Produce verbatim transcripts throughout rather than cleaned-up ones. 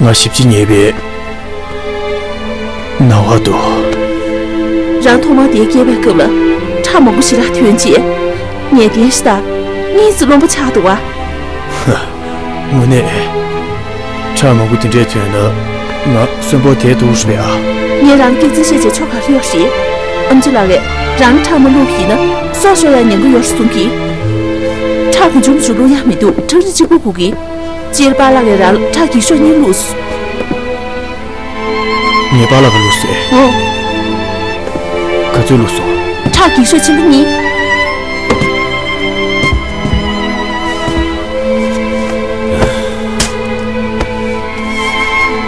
ང་ཞིབ་ཅིང་ཉེས་པའི་སྣང་བ་འདུག་རང་ཐོག་མར་དེ་སྐྱེས་པའི་སྐབས་ལ་ཁྲག་མང་པོ་ཞེ་དྲག་ཐོན་རྗེས། ངས་དེ་ཤི་ད་གཉིས་སུ་རློན་པོ་ཆགས་འདུག་བ། དངོས་གནས། ཁྲག་མང་པོ་དེ་འདྲས་ཐོན་ན་ང་གསོན་པོ་དེ་འདུག་རེད་པས་ཨ། ངས་རང་སྐད་ཆ་བཤད་བྱས་ཆོ་ག་རེ་ཡོད་རེད། ཨམ་ཆི་ལགས་ཀྱིས་རང་ཁྲག་མ་བླུགས་ཡིན་ན་སྲོག་ཤོར་ཡ་ཉེན་ཁ་ཡོད་གསུང་གི། ཁྲག་གི་འཇུམ་ཞུ་བླུགས་ཡ་མི་འདུག་ཁྲག་རིལ་གཅིག་པུ་དགོས་གི། སྤྱིར་པཱ་ལགས་ཀྱིས་རང་ལ་ཁྲག་འགྱིག་ཤོག་གཉིས་བླུགས་སོང་། ངས་པཱ་ལགས་ཀྱིས་བླུགས་སོང་། ཨོ། ག་ཚོད་བླུགས་སོང་། ཁྲག་འགྱིག་ཤོག་ཆེན་པོ་གཉིས།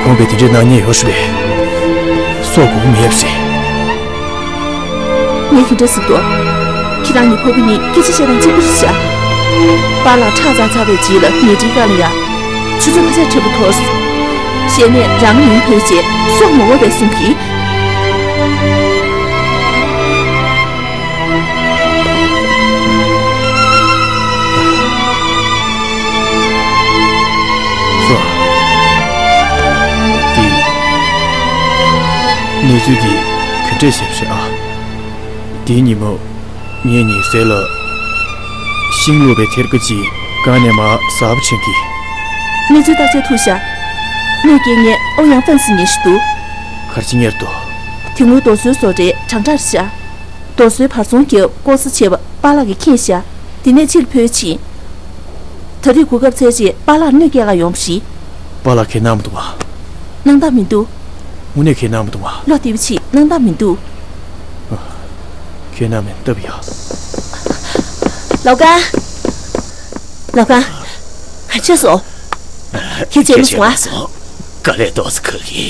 ཁོང་གིས་དེ་འདྲའི་ནག་ཉེས་ཡོད་རེད་པས། སྲོག་དགོས་མེད་པ་རེད། ངས་དེ་འདྲ་ཟེར་དོ། ཁྱེད་རང་གཉིས་ཕྲུ་གུ་གཉིས་སྐད་ཆ་བཤད་སྟངས་གཅིག་པ་རེད་ཤག་པཱ་ལགས་ཁྲག་བཙལ་ཚར་བའི་རྗེས་ལ་ཉལ་ཁྲིའི་སྒང་ལ་ཡ། ཆུ་ཚོད་ཕལ་ཆེར་ཕྲན་བུ་འཐོར་སོང་། གཞི་ནས་རང་མིང་བོས་རྗེས་སྲོག་མ་འོངས་པའི་གསུང་གིས། སོ། འདི། གནས་ཚུལ་འདི་ག་འདྲས་ཤེས་པ་རེད་ཨ། འདིའི་ཉིན་མོ། ངས་ཉི་ཟེར་ལ། ཤིང་བླུགས་པའི་ཐེར་ཀ་ཅིག་སྒང་ནས་མར་ཟགས་པ་ཕྱིན་གི། གནས་ཚུལ་བརྟག་དཔྱད་ཐུབ་ཤག་གནོད་སྐྱེལ་མཁན་ཨོ་ཡང་ཧྥན་སི་ཉེ་ཞིག་འདུག་ག་རེ་བྱེད་མཁན་རེད་འདུག་དེ་སྔོན་རྡོ་སོལ་བཟོ་གྲྭའི་ཇོ་ཁྲ་རེད་ཤག་རྡོ་སོལ་བར་ཚོང་རྒྱག་ལྐོག་ཟ་བྱས་པ་པཱ་ལགས་ཀྱིས་མཁྱེན་ཤག་དེ་ནས་ཕྱིར་འབུད་ཕྱིན། ད་རེས་གོ་སྐབས་བཙལ་རྗེས་པཱ་ལགས་གནོད་སྐྱེལ་ག་ཡོང་བ་རེད། པཱ་ལགས་ཁས་གནང་མི་འདུག་ག་སྣང་དག་མི་འདུག་དངོས་གནས་ཁས་གནང་མི་འདུག་ག་བློ་བདེ་པོ་བྱེད། གནང་དག་མི་འདུག་ཁས་གནང་མིན་སྟབས་ཡག་ལའོ་ཀན། ལའོ་ཀན། ག་བྱས་སོང་། ཁྱེད་བྱས་མ་སོང་ཨ། དཀའ་ལས་ཏོག་ཙམ་ཁག་གི།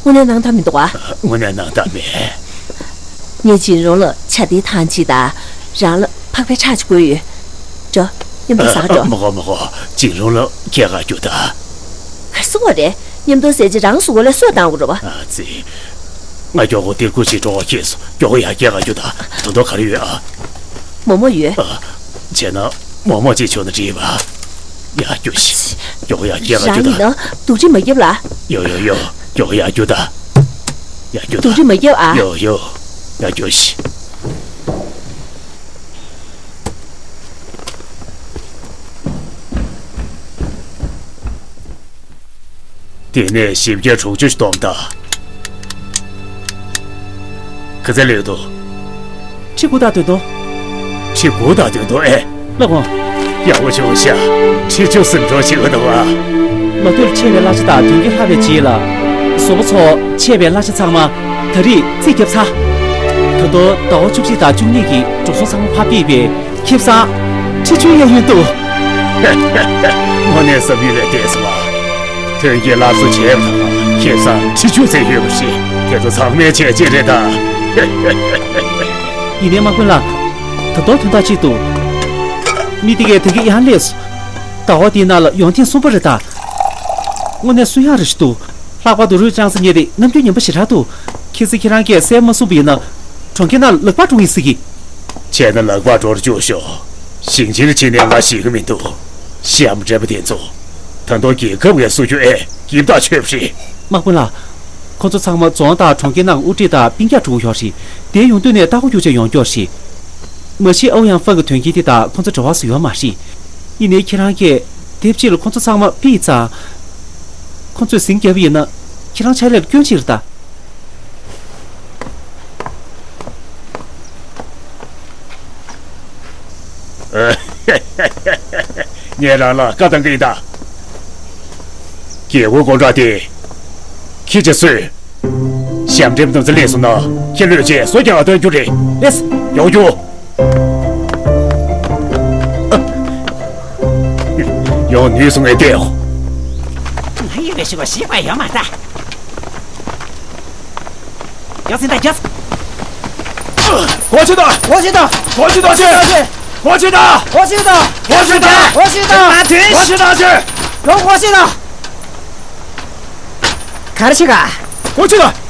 དངོས་གནས་སྣང་དག་མི་འདུག་ག་དངོས་གནས་སྣང་དག་མེད། ངས་ཇིན་རུང་ལ་ཇ་དེ་ཐང་ཅིག་དང་། རང་ལ་ཕག་པའི་ཁྲག་ཅིག་བསྐོལ་ཡོད། འགྲོ། མཉམ་དུ་ཟ་ག་འགྲོ། མི་དགོས་མི་དགོས། ཇིན་རུང་ལ་སྐྱེལ་ག་རྒྱུགས་དང་། ག་རེ་ཟེར་གྱི་རེད། མཉམ་དུ་ཟས་རྗེས་རང་གཟུགས་པོ་ལ་སོ་བཏང་དགོས་རེད་པ། ཨ་ཙི། ང་མགྱོགས་པོ་སྟེར་དགོས་ཞེས་སྤྲོ་བ་སྐྱེས་སོང་། མགྱོགས་པོ་ཡར་སྐྱེལ་ག་རྒྱུགས་དང་། ད་དུང་ག་རེ་ཡོད་ཨ། མོག་མོག་ཡོད། ཨ། བྱས་ན་མོག་མོག་ཅིག་མཆོད་ན་འགྲིག་པ། ཡར་རྒྱུགས་ཤིག་མགྱོགས་པོ་ཡར་སྐྱེལ་ག་རྒྱུགས་དང་། རང་ཡིན་ན་སྡུག་རུས་མ་རྒྱབ་ལ། ཡོ་ཡོ་ཡོ། མགྱོགས་པོ་ཡར་རྒྱུགས་དང་། ཡར་རྒྱུགས་དང་། སྡུག་རུས་མ་རྒྱབ་ཨ། ཡོ་ཡོ། ཡར་རྒྱུགས་ཤིག་དེ་ནས་བཞི་བརྒྱ་དྲུག་ཅུ་ཞིག་བསྡོམས་དང་། ག་ཚད་སླེབས་འདུག་ཁྲི་དགུ་དང་བདུན་སྟོང་། ཁྲི་དགུ་དང་བདུན་སྟོང་ཨེ། ལགས་འོང་། ཡག་པོ་བྱུང་ཤག་ཁྲི་བཅུ་ཟིན་འགྲོ་བྱེད་དགོས་འདུག་ཨ། ལོ་ཐོས་ལ་ཆད་པའི་གླ་ཆ་དང་དོན་གྱིས་ལྷག་པའི་རྗེས་ལ། བཟོ་པ་ཚོ་ཆད་པའི་གླ་ཆ་ཚང་མ་ད་རེས་རྩིས་བརྒྱབ་ཚར། ད་དུང་ཟླ་བ་བཅུ་གཅིག་དང་བཅུ་གཉིས་ཀྱི་འགྲོ་སོང་ཚང་མ་ཕར་ཕུད་པས། ཁེ་བཟང་ཁྲི་བཅུ་ཡར་ཡོང་འདུག་དངོས་གནས་བསམ་ཡུལ་ལས་འདས་སོང་བ། ཐོན་སྐྱེད་སླར་གསོ་བྱས་པ་དང་ཁེ་བཟང་ཁྲི་བཅུ་ཙམ་ཡོད་པ་རེད། དེ་ཚོ་ཚང་མའི་བྱས་རྗེས་རེད་ད། ཡིན་ནའི་དམག་དཔོན་ལགས། ད་དུང་དོན་དག་ཅིག་འདུག་མི་དེ་གས་དོན་གྱིས་ཡར་སླེབས་སོང་། ཟླ་བ་འདིའི་ནང་ལ་ཡོང་ཐེངས་གསུམ་པ་རེད་ད། དངོས་གནས་སུན་སྣང་རེ་ཞིག་འདུག་ལྷག་པར་དུ་རུས་ཀྲང་ས་ཉེ་དེ་ནམ་རྒྱུན་ངན་པ་ཞེ་དྲག་འདུག་ཁྱེད་ཚོས་ཁྱེད་རང་གིས་བསལ་མ་གསུངས་པ་ཡིན་ན། གྲོང་ཁྱེར་ནང་ལ་ལག་པ་འགྲོ་ཡིན་ཟེར་གི། བྱས་ན་ལག་པ་འགྲོ་རུ་བཅུག་ཤོག་ཞིང་ཆེན་ཕྱི་ནས་ང་ཞིག་གི་མི་འདུག་གཤམ་འདྲེ་པོ་དེ་ཚོ། ད་དུང་རྒྱལ་ཁབ་ཀྱི་སྲོག་རྒྱུ་ཨེ་འགྱིབ་ཐག་ཆོད་པ་རེད། དམག་དཔོན་ལགས། ཁོ་ཚོ་ཚང་མ་རྫོང་དང་གྲོང་ཁྱེར་ནང་དབུ་ཁྲིད་དང་སྤུན་ཀྱག་འགྲོ་གི་ཡོད་རེད། དེ་ཡོང་དུས་ནས་ལྟ་སྐོར་རྒྱུགས་བྱས་ཡོང་རྒྱུ་རེད། མ་གཞི་ཨོ་ཡང་ཧྥང་གི་དོན་རྐྱེན་དེ་དང་ཁོ་ཚོ་འབྲེལ་བ་བཟོ་ཡོད་མ་རེད། ཡིན་ནའི་ཁྱེད་རང་གིས་དེབ་ཅིག་ལ་ཁོ་ཚོ་ཚང་མ་ཕུད་ཙང་། ཁོ་ཚོས་ཟིང་རྒྱབ་པ་ཡིན་ན། ཁྱེད་རང་ཕྱག་ལས་ལ་སྐྱོན་ཅིག་རེད་ད། ངས་རང་ལ་བཀའ་བཏང་གི་ཡིན་ད། རྒྱལ་པོའི་དགོང་དག་དེ། ཁྱེད་ཀྱིས་གསོད། ཞབས་འདྲེན་རྣམས་ཚུར་སླེབས་སོང་ན་ཁྱེད་ལྷོད་བྱས་སྲོག་ཀྱང་སྟོན་རྒྱུ་རེད། ལེགས། ཡོང་རྒྱུ། ཡོང་ནུས་སོང་ངས་བལྟས་ཡོང་། ང་ཡི་བའི་ཤི་བ་ཤི་བ་ཡོད་མ་རེད། རྒྱག་སྲིད་ད་རྒྱག། སྒོ་ཕྱེ་ད། སྒོ་ཕྱེ་ད། སྒོ་ཕྱེ་ད་ཕྱེ། སྒོ་ཕྱེ་ད། སྒོ་ཕྱེ་ད། སྒོ་ཕྱེ་ད། སྒོ་ཕྱེ་ད་ཕྱེ། ཡོང་སྒོ་ཕྱེ་ད། ག་རེ་བྱེད་ག་སྒོ་ཕྱེ་ད།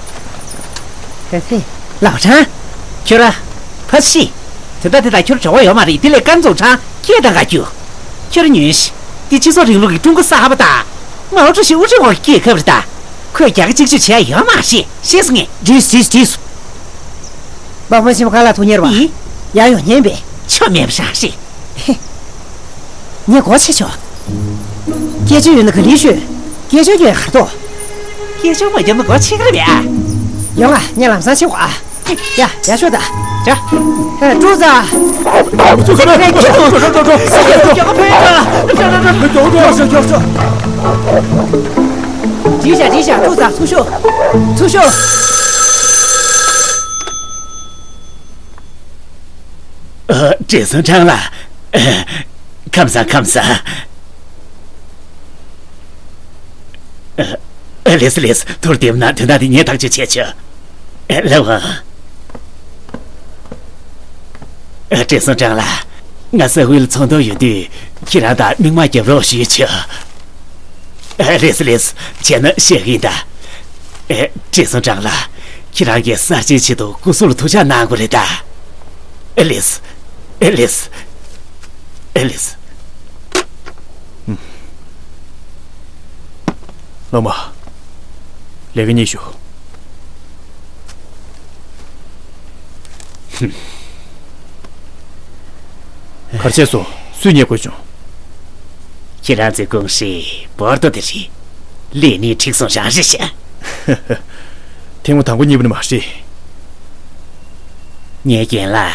ཧེ་ཧེ། ལའོ་ཁྲང་། ཁྱོད་ར། ཕ་ཤི། དེ་ལྟ་དེ་དང་ཁྱོད་བྲོ་བ་ཡོད་མ་རེད། དེ་ལས་ཀན་ཙུའུ་ཁྲང་ཁྱེད་དང་ག་རྒྱུ། ཁྱོད་ཉོན་ཤི། འདི་སྤྱི་ཚོགས་རིང་ལུགས་ཀྱི་ཀྲུང་གོ་གསར་པ་དང་། ང་ཨུ་ཀྲུ་ཞིག་ཨུ་ཀྲུ་བོར་སྐྱེས་ཁབ་རེད་ད། ཁོས་རྒྱ་གར་གཅིག་གཅོད་བྱས་ཡོད་མ་རེད། ཤེས་སོང་ངས། འགྲིགས་འགྲིགས་འགྲིགས། དམག་དཔོན་ཆེན་པོ་ཁ་ལག་ཐུག་ཉེར་བ། ཡིན། ཡར་ཡོང་ཉན་པས། ཆོ་མེད་པ་རང་རེད། ངས་སྒོ་ཕྱེ་ཆོག་སྐད་ཆ་ཡོད་ན་ག་ལེར་ཤོད། སྐད་ཆ་ཡོད་ཧར་ཏོ། སྐད་ཆ་མ་བརྒྱབ་ན་སྒོ་ཕྱེ་གི་རེད་པས། ཡོང་ང་ངས་ལམ་སང་ཕྱེ་གོ་ཨ། ཡ་ཡ་ཤོད་ད། ཡ། ཧེ་ཀྲུང་ཚ། ཚུགས་ས་རེད། ཁྱི་དང་། རྒྱག་པ་ཕོད་ཡོད་ད། རྒྱག་རྒྱག་རྒྱག་རྒྱག་འགྲིག་བཞག་འགྲིག་བཞག་ཀྲུང་ཚ་ཚུར་ཤོག་ཚུར་ཤོག་ཨ། བགྲེས་སོང་ཀྲང་ལགས། ཨ། ཁམས་བཟང་ཁམས་བཟང་། ཨ། ཨ། ལགས་སོ་ལགས་སོ། ཐུགས་བདེ་པོ་གནང་། དོན་དག་འདི་ངས་ཐག་གཅོད་བྱས་ཆོག་ཨ། ལགས་འོང་། ཨ། བགྲེས་སོང་ཀྲང་ལགས། ང་ས་ཧུའི་ལ་ཚོགས་འདུ་ཡོད་དུས་ཁྱེད་རང་དང་མིག་མངས་རྒྱབ་རོགས་ཞུས་ཆོག་ཨ། ལགས་སོ་ལགས་སོ། བྱས་ན་བཤད་ཀྱི་ཡིན་ད། ཨེ། བགྲེས་སོང་ཀྲང་ལགས། ཁྱེད་རང་གིས་གསར་བརྗེའི་ཆེད་དུ་སྐུ་གཟུགས་ལ་ཐུགས་ཅག་གནང་དགོས་རེད་ད། ཨེ། ལགས་སོ། ཨེ། ལགས་སོ། ཨེ། ལགས་སོ། སློབ་མ། ལས་ཀ་གཉིས་ཞུ། གར་བྱས་སོང་། སུས་རྙེད་དགོས་བྱུང་། ཁྱེད་རང་ཚོའི་ཀུང་ཧྲེ་བོར་ཏོ་དེ་རེད། ལས་གནས་འགྲིག་སོང་རང་རེད་ཤག་ཐེངས་མ་དང་པོ་རྙེད་པ་ནི་མ་རེད། ངའི་རྒན་ལགས།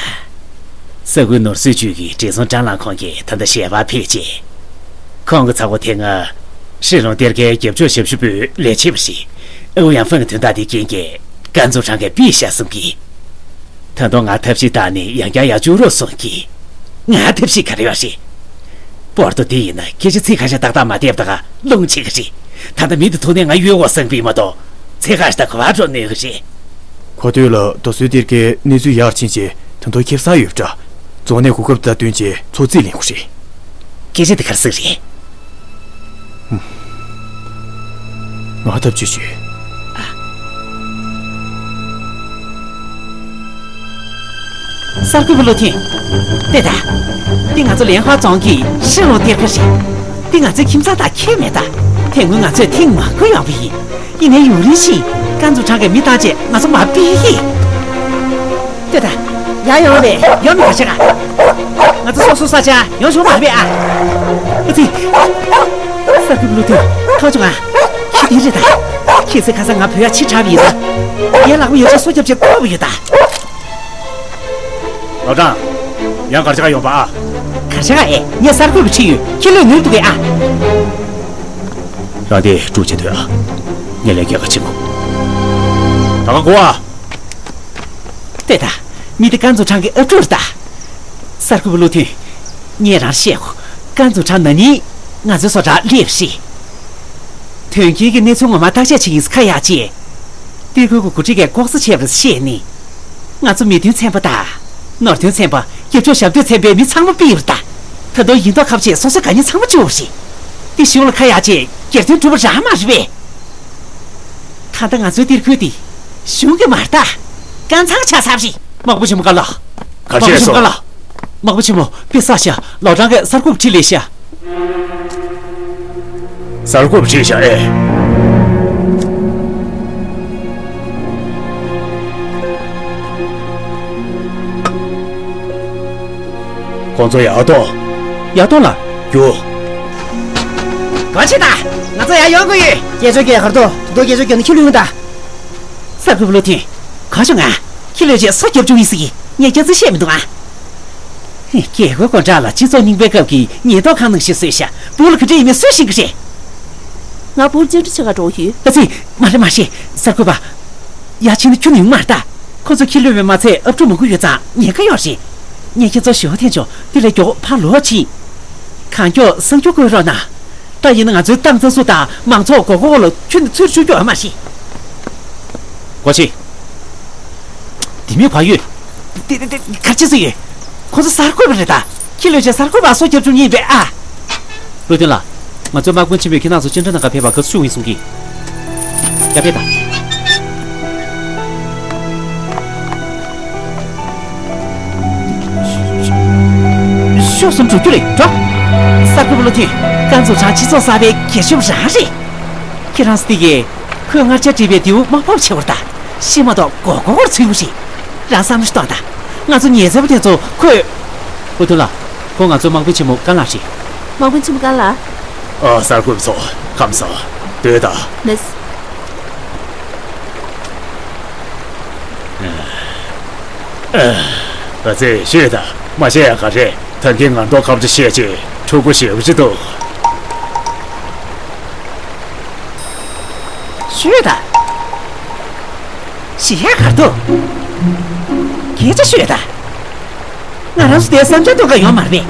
ས་ཁུལ་ནོར་སྲིད་ཅུས་ཀྱི་བགྲེས་སོང་ཀྲང་ལགས་ཁོང་གིས་ད་ལྟ་ཞལ་པར་ཕུལ་རྗེས། ཁོང་གི་ཚ་བོ་དེ་སྔ་ཧྲི་ལུང་གཏེར་ཁའི་རྒྱབ་ཕྱོགས་ཞབས་ཞུ་པུའུ་ལས་བྱེད་པ་ཞིག་ཨའུ་ཡང་ཧྥང་གི་དོན་དག་དེ་རྐྱེན་གྱིས་ཀན་ཙུའུ་ཁྲང་གིས་ཕུད་བཞག་གསུང་གི། ད་དུང་ང་ཐབས་ཤེས་བཏང་ནས་ཡང་བསྐྱར་ཡར་བཅུག་རོགས་གསུང་གི། ང་ཐབས་ཤེས་ག་རེ་ཡོད་རེད། པོར་ཏོ་འདི་ཡིན་ན་སྐད་ཆ་ཚིག་ཁ་ཤས་ཏག་ཏག་མ་བསྡད་པ་དང་རླུང་ཆད་ཀྱི་རེད། ད་ལྟ་མི་འདི་ཐུག་ནས་ང་གཡོལ་བ་སང་པི་མ་གཏོགས་ཚེ་ཁ་ཞིག་ད་ག་བར་འགྲོ་ནུས་ཀྱི་རེད། གོ་ཐོས་ལ་རྡོ་སོལ་གཏེར་ཁའི་གནས་ཚུལ་ཡར་ཕྱིན་རྗེས་ད་དུང་ཁེབས་ས་ཡོད་པ་འདྲ། རྫོང་ནས་གོ་སྐབས་དེ་བཏོན་རྗེས་ཚོ་རྩིས་ལེན་དགོས་རེད། སྐད་ཆ་དེ་ག་རེ་ཟེར་རེད། ང་ཐབས་ཇུས་བྱོས། གསར་འགོད་པ་བློ་མཐུན། ལྟོས་དང་། འདི་ང་ཚོ་ལན་ཧྭ་རྫོང་གི་ཧྲི་ལུང་གཏེར་ཁ་རེད། འདི་ང་ཚོའི་ཁྱིམ་ཚང་དང་ཁྱད་མེད་ད། དེ་སྔོན་ང་ཚོས་ཐེངས་མང་པོ་ཡོང་པ་ཡིན། ཡིན་ནའི་ཡུན་རིང་ཞིག་ཀན་ཙུའུ་ཁྲང་གིས་མི་བཏང་རྗེས་ང་ཚོ་མར་ཕུད་ཡིན། ལྟོས་དང་། ཡར་ཡོང་བས་ཡོང་མི་ག་ཤེས་ག་ང་ཚོ་སོ་སོ་ས་ཆར་ཡོང་ཆོག་མ་རེད་པས་ཨ། ཨ་ཙི། གསར་འགོད་པ་བློ་མཐུན། ཐག་ཆོད་ཨ། ཁྱི་དེ་རེད་ད། ཁྱེད་ཚོས་ཁ་སང་ང་བོད་ཡར་ཕྱིར་དྲགས་པ་ཡིན་ན། ངའི་ལག་པ་ཡོད་ཚད་སོ་བརྒྱབ་བྱས་བཀོག་པ་ཡོད་ད། ལའོ་ཀྲང་། ཡང་གར་ཆག་ཡོང་པ་ཨ། གར་ཆག་ཨེ། ངས་གསར་འགོད་པ་ཁྲིད་ཡོད། ཁྱི་ལོས་ནུས་འདུག་གས་ཨ། རང་དེ་དཀྲུག་བྱེད་དུས་ཨ། ངས་ལས་ཀའི་ཁ་ཕྱིན་གོ། ད་ག་གོ་ཨ། ལྟོས་དང་། མི་དེ་ཀན་ཙུའུ་ཁྲང་གི་ཨབ་ཕྲུག་རེད་ད། གསར་འགོད་པ་བློ་མཐུན། ངས་རང་བཤད་གོ། ཀན་ཙུའུ་ཁྲང་ན་ནིང་ང་ཚོའི་སོ་ཁྲ་སླེབས་རེད། དོན་རྐྱེན་གྱི་གནས་ཚུལ་ངོ་མ་བརྟག་དཔྱད་བྱེད་ཡིན་ཟེར་ཁ་ཡར་བྱས། གཏེར་ཁུལ་གྱི་འགོ་ཁྲིད་ཀྱིས་ལྐོག་ཟ་བྱས་པ་རེད་བཤད་ནས། ང་ཚོ་མི་དོན་ཚན་པ་དང་། ནོར་དོན་ཚན་པ། རྒྱབ་ཕྱོགས་ཞབས་འདེགས་ཚན་པའི་མི་ཚང་མ་ཕུད་ཡོད་རེད་ད། ད་དུང་ཡིན་མདོག་ཁ་པོ་བྱས་སོ་སོའི་དགའ་ཉེ་ཚང་མ་བཅུག་པ་རེད། དེ་གཞུང་ལ་ཁ་ཡར་བྱས་སྒེར་དོན་སྒྲུབ་པ་རང་མ་རེད་པས། ད་ལྟ་ང་ཚོའི་གཏེར་ཁུལ་འདི་གཞུང་གི་མ་རེད་ད། དཀར་ཚང་ཆགས་ཚར་རེད། དམག་དཔོན་ཆེན་མོ་བཀའ་ལགས། ག་དམག་དཔོན་ཆེན་མོ་བཀའ་ལགས། དམག་དཔོན་ཆེན་མོ་དཔེ་བསགས་ཤག་ལའོ་ཀྲང་གིས་གསར་འགོད་པ་ཁྲིད་སླེབས་ཤག་གསར་འགོད་པ་ཁྲིད་ཤག་ཨེ། ཁོང་ཚོ་ཡར་གཏོང་། ཡར་གཏོང་ལ། རྒྱུགས། ག་བྱེད་ད། ང་ཚོ་ཡར་ཡོང་དགོས་ཡོད། སྐད་ཆ་རྒྱག་གར་དོ། དོ་སྐད་ཆ་རྒྱག་ན་ཁྱི་ལུས་ཡོང་ད། གསར་འགོད་པ་བློ་མཐུན། ག་བྱུང་ང་། ཁྱི་ལུས་བྱས་སོ་རྒྱབ་བཅུག་ཡིན་ཟེར་གི། ངས་སྐྱག་རྫུན་བཤད་མི་འདུག་ཨ། རྒྱལ་སྒོའི་སྒོ་འགྲམ་ལ་སྤྱི་ཚོགས་རྙིང་པའི་སྐབས་ཀྱི་ཉེན་རྟོག་ཁང་ནང་བཞིན་བཟོས་ཤག་སྦུག་ལ་ག་འདྲ་ཡིན་མིན་སུས་ཤེས་ཀྱི་རེད། ང་སྦུག་ལ་བཅར་འདྲི་བྱེད་ག་འགྲོ་གི་ཡོད། ཨ་ཙི། མ་རེད་མ་རེད། གསར་འགོད་པ། ཡར་ཕྱིན་ན་ཁྱོན་ནས་ཡོང་མ་རེད་ད། ཁོ་ཚོ་ཁྱི་ལུས་པས་མ་ཚད་ཨབ་ཕྲུག་མང་པོ་ཡོད་ཙང་ཉེན་ཁ་ཡོད་རེད། ངས་ཁྱེད་ཚོར་ཞུ་བ་འཐེན་ཆོག་འདི་ལས་མགྱོགས་ཕར་ལོག་ཕྱིན། གང་མགྱོགས་གསར་འགྱུར་བཀོད་རོགས་གནང་། ད་ཡིན་ན་ང་ཚོའི་ཏང་རྩ་ཟུར་དང་མང་ཚོགས་མགོ་སྐོར་ལ་ཁྱོན་ནས་ཚུར་བཅུག་རྒྱུ་ཡོད་མ་རེད། སྒོ་ཕྱེ། དེ་མིན་བག་ཡོད། དེ་དེ་དེ་ག་རེ་བྱེད་སྲིད་ཡོད། ཁོ་ཚོ་གསར་འགོད་པ་རེད་ད། ཁྱི་ལུས་བྱས་གསར་འགོད་པ་སོ་རྒྱབ་བཅུག་མཁན་ཡིན་པས་ཨ། བློ་མཐུན་ལགས། ང་ཚོའི་དམག་དཔོན་ཆེན་པོས་ཁྱེད་རང་ཚོ་སྤྱི་འགྲོ་ནང་ག་ཕེབས་པར་དགའ་བསུ་ཞུ་ཡིན་གསུང་གི། ཡར་ཕེབས་དང་། ཤོག་གསུམ་འགྲོ་རྒྱུ་རེད་འགྲོ། གསར་འགོད་པ་བློ་མཐུན། ཀན་ཙུའུ་ཁྲང་སྤྱི་ཚོགས་གསར་པའི་སྒེར་གཅོད་པ་རང་རེད། ཁྱེད་རང་སྟེ་གི། ཁོས་ངར་ཆ་བྲིས་པའི་དེའུ་དམག་ཕབ་ཆེ་བར་ལྟ། ཤི་མ་གཏོགས་མགོ་སྐོར་བར་ཚུད་དགོས་ཤིག། རང་བསམ་བློ་ཞིག་གཏོང་དང་། ང་ཚོ་ཉེས་ཚབས་དེ་ཚོ་ཁོས། ཨུ་ཐུ་ལ། ཁོ་ང་ཚོའི་དམག་དཔོན་ཆེན་མོ་ཀ་ལགས་རེད། དམག་དཔོན་ཆེན་མོ་ཀ་ལགས། ཨ། གསར་འགོད་པ་ཚོ་ཁམས་བཟང་། སྡོད་དང་། ལགས། ཨ་ཙི། ཤོད་དང་། མ་བཤད་ཡག་ག་རེད། ད་གིན་ང་མདོག་ཁ་པོ་ཅིག་བཤད་རྗེས་ཕྲུ་གུ་ཞེ་པོ་ཅིག་འདུག། ཤོད་དང་། བཤད་ཡག་ག་རེ་འདུག། སྐད་ཆ་ཤོད་དང་། ང་རང་ཚོ་དེ་བསམ་འཆར་གཏོང་ག་ཡོང་མ་རེད་པས།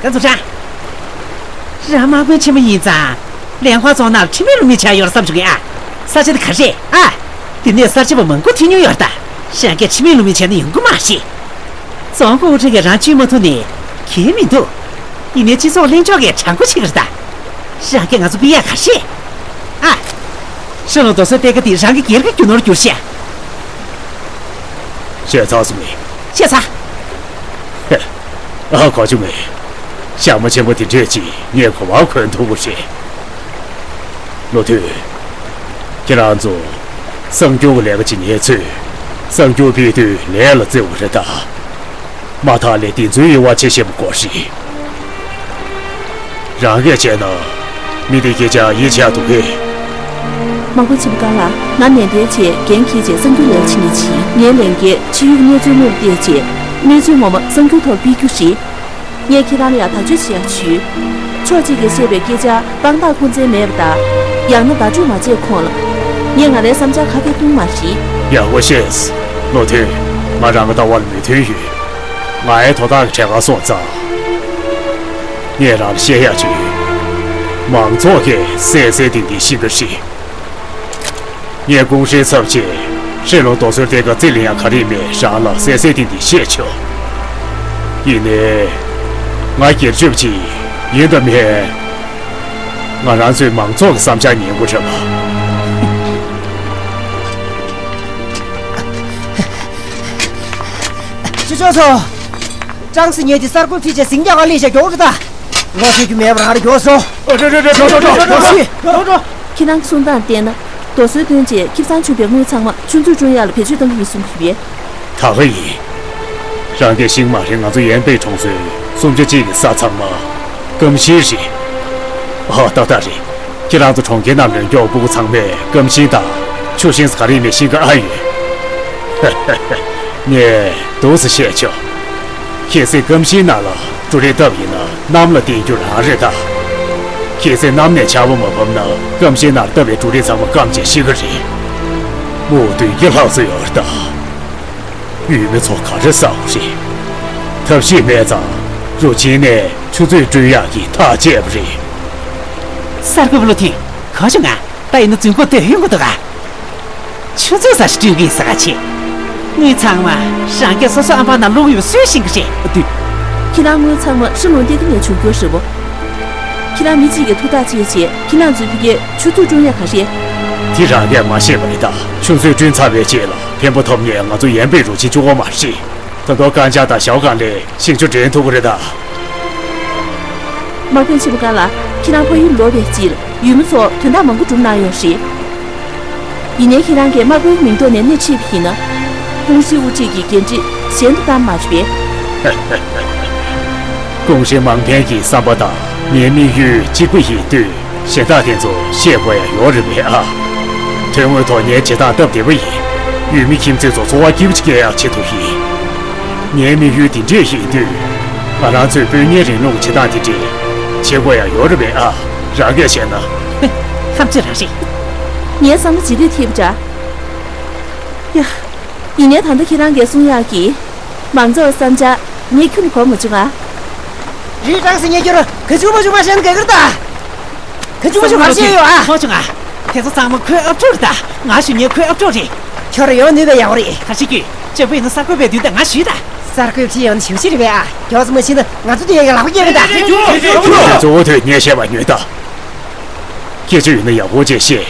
ཀན་ཚོ་ཧྲན། རང་དམག་དཔོན་ཆེན་མོ་ཡིན་ཙང་། ལན་ཁོ་རྫོང་ནང་ཁྲིམས་མེད་ལུགས་མེད་བྱས་ཡོད་བསམ་བྱུང་གི་ཨ། ས་ཆ་དེ་ག་རེད་ཨ། དེ་ནས་གསར་བརྗེ་པ་མང་པོ་ཐོན་མྱོང་ཡོད་རེད་ད། རང་གིས་ཁྲིམས་མེད་ལུགས་མེད་བྱས་ན་ཡོང་གི་མ་རེད། རྫོང་ཁོངས་དབུ་ཁྲིད་ཀྱིས་རང་བཅོས་མ་ཐུབ་ནས་གལ་མི་འདུག། ཡིན་ནའི་སྤྱི་ཚོགས་གླེང་ཕྱོགས་ཀྱིས་དྲང་པོ་བྱེད་ཀྱི་རེད་ད། རང་གིས་ང་ཚོ་ཕུད་ཡག་ག་རེད་ཨ། ཤོ་ལོ་རྡོ་སོལ་གཏེར་ཁ་དེ་རང་གི་སྒེར་གྱི་རྒྱུ་ནོར་བསྒྱུར་ཤག། བཤད་ཚར་སོང་ངས། བཤད་ཚར། ཧེ། ཨ། གོ་བྱུང་ངས། ཞྭ་མོ་ཆེན་པོ་དེ་འདྲས་ཅིག་ངས་གོ་བ་གོན་ཐུབ་པ་རེད། བློ་མཐུན། ཁྱེད་རང་ཚོ་གསར་འགྱུར་གྱི་ལས་ཀ་བྱེད་མཁན་ཚོས་གསར་འགྱུར་ཕུལ་དུས་ལས་ལ་བརྩི་བ་རེད་ད། མ་མཐའ་ལས་འདི་ཚོའི་དབྱེ་བ་ཕྱེ་ཤེས་པ་དགོས་རེད། རང་གིས་བྱས་ན་མི་དེ་སྐད་ཆ་ཡིད་ཆེས་འདུག་གས། དམག་དཔོན་ཆེན་པོ་ཀ་ལགས། ང་ནན་ཏན་བྱས་འགན་འཁྱེར་བྱས་གསར་འགྱུར་ལས་ཀ་བྱེད་མཁན་ཅིག་ཡིན། ངའི་ལས་འགན་ཕྱི་ཡུལ་གྱི་གནས་ཚུལ་དངོས་ལ་བལྟས་བྱས་གནས་ཚུལ་ངོ་མ་གསར་འགྱུར་ཐོག་སྤེལ་རྒྱུ་རེད། ངས་ཁྱེད་རང་ལ་ཡང་བརྡ་བརྒྱུད་བྱེད་ཡག་ཞུས། ཕྱོགས་གཅིག་གིས་བཤད་པའི་སྐད་ཆ་དཔང་རྟགས་ཁུངས་བཙན་མེད་པ་དང་། ཡང་ན་བརྡ་སྤྲོད་མ་བྱས་གོང་ལ། ངས་ང་རའི་བསམ་འཆར་ཁ་གཏད་གཏོང་མ་རེད། ཡག་པོ་བཤད། བློ་མཐུན། ང་རང་གི་ལྟ་བ་ལ་མོས་མཐུན་ཡོད། ང་ཡི་དོ་བདག་གི་གྲས་ཁར་སོང་ཙང་། ངས་རང་ལ་བཤད་ཡག་ཅིག་ཡོད། མང་ཚོགས་ཀྱིས་གསལ་གསལ་ཏིག་ཏིག་ཤེས་ཀྱི་རེད། ངས་ཀུང་ཧྲེའི་ཚབ་བྱས་ཧྲེ་ལུང་རྡོ་སོལ་གཏེར་ཁ་རྩིས་ལེན་ཡག་ག་རེ་མེད་རང་ལ་གསལ་གསལ་ཏིག་ཏིག་བཤད་ཆོག། ཡིན་ནའི། ང་སྒེར་གཅོད་ཅིག་ཡིན་དང་མིན། ང་རང་ཚོའི་མང་ཚོགས་ཀྱི་བསམ་འཆར་ཉན་དགོས་རེད་པ། ཕྱི་ཕྱོགས་ཚོ། ཀྲང་སི་ཉེ་དེ་གསར་འགོད་ཕུད་ཆེད་ཟིང་རྒྱ་གར་ལས་བྱ་མགྱོགས་རེད་ད། ངོ་ཤེས་རྒྱུ་མེད་པར་ཧར་མགྱོགས་སོང་། འགྲོ་འགྲོ་འགྲོ་འགྲོ། ཁྱེད་རང་གི་གསུང་སྟངས་བལྟས་ན། རྡོ་སོལ་བཏོན་རྗེས་ཁེ་བཟང་བྱུང་བའི་དངུལ་ཚང་མ་ཆུ་མཛོད་བསྐྲུན་ཡག་ལ་བེད་སྤྱོད་གཏང་གི་ཡིན་གསུང་གི་ཡོད། ད་ག་ཡིན། རང་གིས་ཤེས་ཀྱི་མ་རེད། ང་ཚོ་ཡན་པེ་གྲོང་ཚོའི་སུམ་ཆ་གཅིག་གི་ས་ཚང་མ་སྐམ་ཤིང་རེད། ཨ། ཏག་ཏག་རེད། ཁྱེད་རང་ཚོ་གྲོང་ཁྱེར་ནང་ལོན་སྐྱོག་སྤུ་གུ་ཚང་མས་སྐམ་ཤིང་དང་ཆུ་ཤིང་ག་རེ་ཡིན་མིན་ཤེས་ཀྱི་ཨ་ཡོད། ངས་འདུག་སེ་བཤད་ཆོག། གལ་སྲིད་སྐམ་ཤིང་ནང་ལ་འབྲུ་རིགས་བཏབ་ཡིན་ན་གནམ་ལ་བརྟེན་རྒྱུ་རང་རེད་ད། གལ་སྲིད་གནམ་ནས་ཆར་པ་མ་བབས་ན་སྐམ་ཤིང་ནང་བཏབ་པའི་འབྲུ་རིགས་ཚང་མ་སྐམ་བྱས་ཤི་གི་རེད། སྨུག་བདུན་བརྒྱ་ལྷག་ཙམ་ཡོད་རེད་ད། ཡུལ་མི་ཚོ་ག་རེ་ཟ་དགོས་རེད། ཐབས་ཤེས་མེད་ཙང་རུ་ཆེན་ནས་ཆུ་མཛོད་བསྐྲུན་ཡག་གི་ཐག་བཅད་པ་རེད། གསར་འགོད་པ་བློ་མཐུན། གོ་བྱུང་ང་། ད་ཡིན་ན་རྫུན་རྐུབ་སྟོད་ཡོང་གི་འདུག་ག། ཆུ་མཛོད་ཟ་ཞིག་བསྐྲུན་གི་ཡིན་ཟེར་ག་བྱེད། དངུལ་ཚང་མ་རང་སྐྱ་སོ་སོ་ཨམ་པ་ནང་བླུགས་ཡོད་སུས་ཤེས་ཀྱི་རེད། ཨ། དུས། ཁྱེད་རང་དངུལ་ཚང་མ་ཧྲི་ལུང་སྟེ་གི་ནས་བྱུང་རྒྱུ་རེད་བོ། ཁྱེད་རང་མི་གཅིག་གིས་ཐུགས་ཐག་བཅད་བྱས་ཁྱེད་རང་ཚོའི་ཕ་གིར་ཆུ་མཛོད་བསྐྲུན་ཡག་ག་རེད། དེ་རང་གིས་མ་ཤེས་པ་རེད་ད། ཆུ་མཛོད་བསྐྲུན་ཚར་བའི་རྗེས་ལ་ཕན་པ་ཐོབ་མཁན་ང་ཚོ་ཡན་པེ་རུ་ཆེན་གཅིག་པོ་མ་རེད། ད་དུང་རྐང་ལྕགས་དང་ཞའོ་ཀང་ལས་ཤིང་ཆུ་འདྲེན་ཐུབ་ཀྱི་རེད་ད། དམག་དཔོན་ཆེན་པོ་ཀ་ལགས། ཁྱེད་རང་ཕ་ཡུལ་ལོག་པའི་རྗེས་ལ་ཡུལ་མི་ཚོ་དོན་དག་མང་པོ་བསྒྲུབས་གནང་ཡོད་རེད། ཡིན་ནའི་ཁྱེད་རང་གིས་དམག་དཔོན་མིང་ཐོག་ནས་སྣེ་ཁྲིད་པ་ཡིན་ན། ཀུང་ཧྲེ་དབུ་ཁྲིད་ཀྱི་འགན་འཁྲི་གཞན་དུ་བཏང་མ་རེད་པས། ཀུང་ཧྲེ་དམངས་ཕན་གྱི་བསམ་པ་དང་ངའི་དམིགས་ཡུལ་གཅིག་པ་ཡིན་དུས། གཞན་དག་དེ་ཚོ་ཤེས་དགོས་ཡ་ཡོད་རེད་པས་ཨ། དོན་དངོས་ཐོག་ངའི་བྱེད་སྟངས་སྟབས་བདེ་པོ་ཡིན། ཡུལ་མི་ཁྱིམ་མཚེས་ཚོ་འཚོ་བ་སྐྱིད་པོ་ཞིག་སྐྱེལ་ཡག་ཆེད་དུ་ཡིན། ངའི་དམིགས་ཡུལ་དེ་འདྲས་ཡིན་དུས། ང་རང་ཚོས་དཔོན་གཉེར་རིང་ལུགས་ཀྱི་བྱེད་སྟངས་དེ་འདྲས་བྱེད་དགོས་ཡ་ཡོད་རེད་པས་ཨ། རང་གིས་བཤད་ན། ཧམ་ཆོས་རང་རེད། ངའི་བསམ་བློ་ཇི་ལྟར་ཐེབས་འདྲ། ཡ། ཡིན་ནའི་ད་ལྟ་ཁྱེད་རང་གིས་གསུང་ཡག་གི། མང་ཚོགས་བསམ་འཆར་ངས་ཁྱོན་ནས་གོ་མ་བྱུང་ང་། རི་ཀྲང་སི་ཉེ་ཁྱོད་ག་ཅུང་མ་བྱུང་མ་བཤད་ན་དགའ་གི་རེད་ད། ག་ཅུང་མ་བྱུང་མ་བཤད་ཡོད་ཨ། ཁོ་བྱུང་ང་། དེ་ཚོ་ཚང་མ་ཁོའི་ཨབ་ཕྲུག་རེད་ད། ང་གཞོན་ནུའི་ཁོའི་ཨབ་ཕྲུག་རེད། ཁྱོད་རང་ཡོང་ནུས་པའི་ཡག་པོ་རེད། ད་ཤི་རྒྱུས་ཅེ་པུ་ཡིན་ན་གསར་འགོད་པའི་མདུན་དུ་ང་ཞུས་ད། གསར་འགོད་ཕྱི་ཡོང་ན་ཞུ་ཞིག་རེད་པས་ཨ། མགྱོགས་ཙམ་མ་ཕྱིན་ན་ང་ཚོ་དེ་ཡག་གི་ལག་པ་རྒྱག་གི་ད། ཁྱོད་གཙོ་བོ་དོན་ངས་བཤད་པ་ཉོན་ད། སྐད་ཆ་ཡོད་ན་ཡག་པོ་ཅིག་བཤད།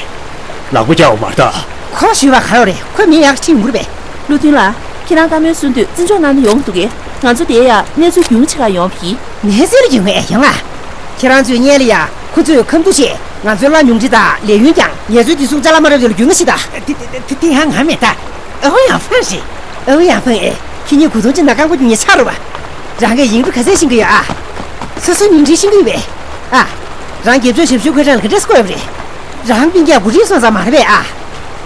ལག་པ་རྒྱག་པ་མ་རེད་ད། ཁོ་ཞུས་པ་ག་ཡོད་རེད། ཁོས་མི་ཡག་ཅིག་ཡོང་གི་རེད་པས། བློ་མཐུན་ལགས། ཁྱེད་རང་བཀའ་མོལ་གསུང་དུས་བརྩི་འཇོག་གནང་ན་ཡོང་འདུག་གས། ང་ཚོ་དེ་ཡ་གནས་ཚུལ་རྒྱུས་མངའ་ཆེ་ག་ཡོང་བ་ཡིན། གནས་ཚུལ་རྒྱུས་མངའ་ཡོང་ཨ། ཁྱེད་རང་ཚོའི་སྔོན་ལ་ཡ་ཁོ་ཚོས་ཁམས་འདུ་ཤེས་ང་ཚོའི་བླ་ཉུང་འབྲི་དང་ལས་ཡུན་ཀྱང་ངལ་རྩོལ་དེ་ཚོ་ཅ་ལག་མ་རབ་ཡོད་ལ་རྒྱུས་མངའ་ཞིག་ད། དེ་དེ་དེ་དེ་ཡང་ང་མེད་ད། ཨོ་ཡང་ཕན་ཞིག་ཨོ་ཡང་ཕན་ཨེ། ཁྱེད་གཉིས་གོ་ཐོང་ཅི་ན་རྐང་པ་རྒྱུ་ཉེ་ཆ་རུ་བ། རང་གིས་ཡིག་འབྲུ་ག་ཚད་ཤེས་ཀྱི་ཡོད་ཨ། སོ་སོ་ཉིང་ཁྲི་ཤེས་ཀྱི་ཡོད་པས། ཨ། རང་རྒྱབ་ཕྱོགས་ཞབས་ཞུ་ཁོས་རང་ལ་ག་འདྲས་བསྐོས་པ་རེད། རང་སྤུན་ཀྱག་བུ་ཁྲིད་སོང་ཙང་མ་རེད་པས་ཨ།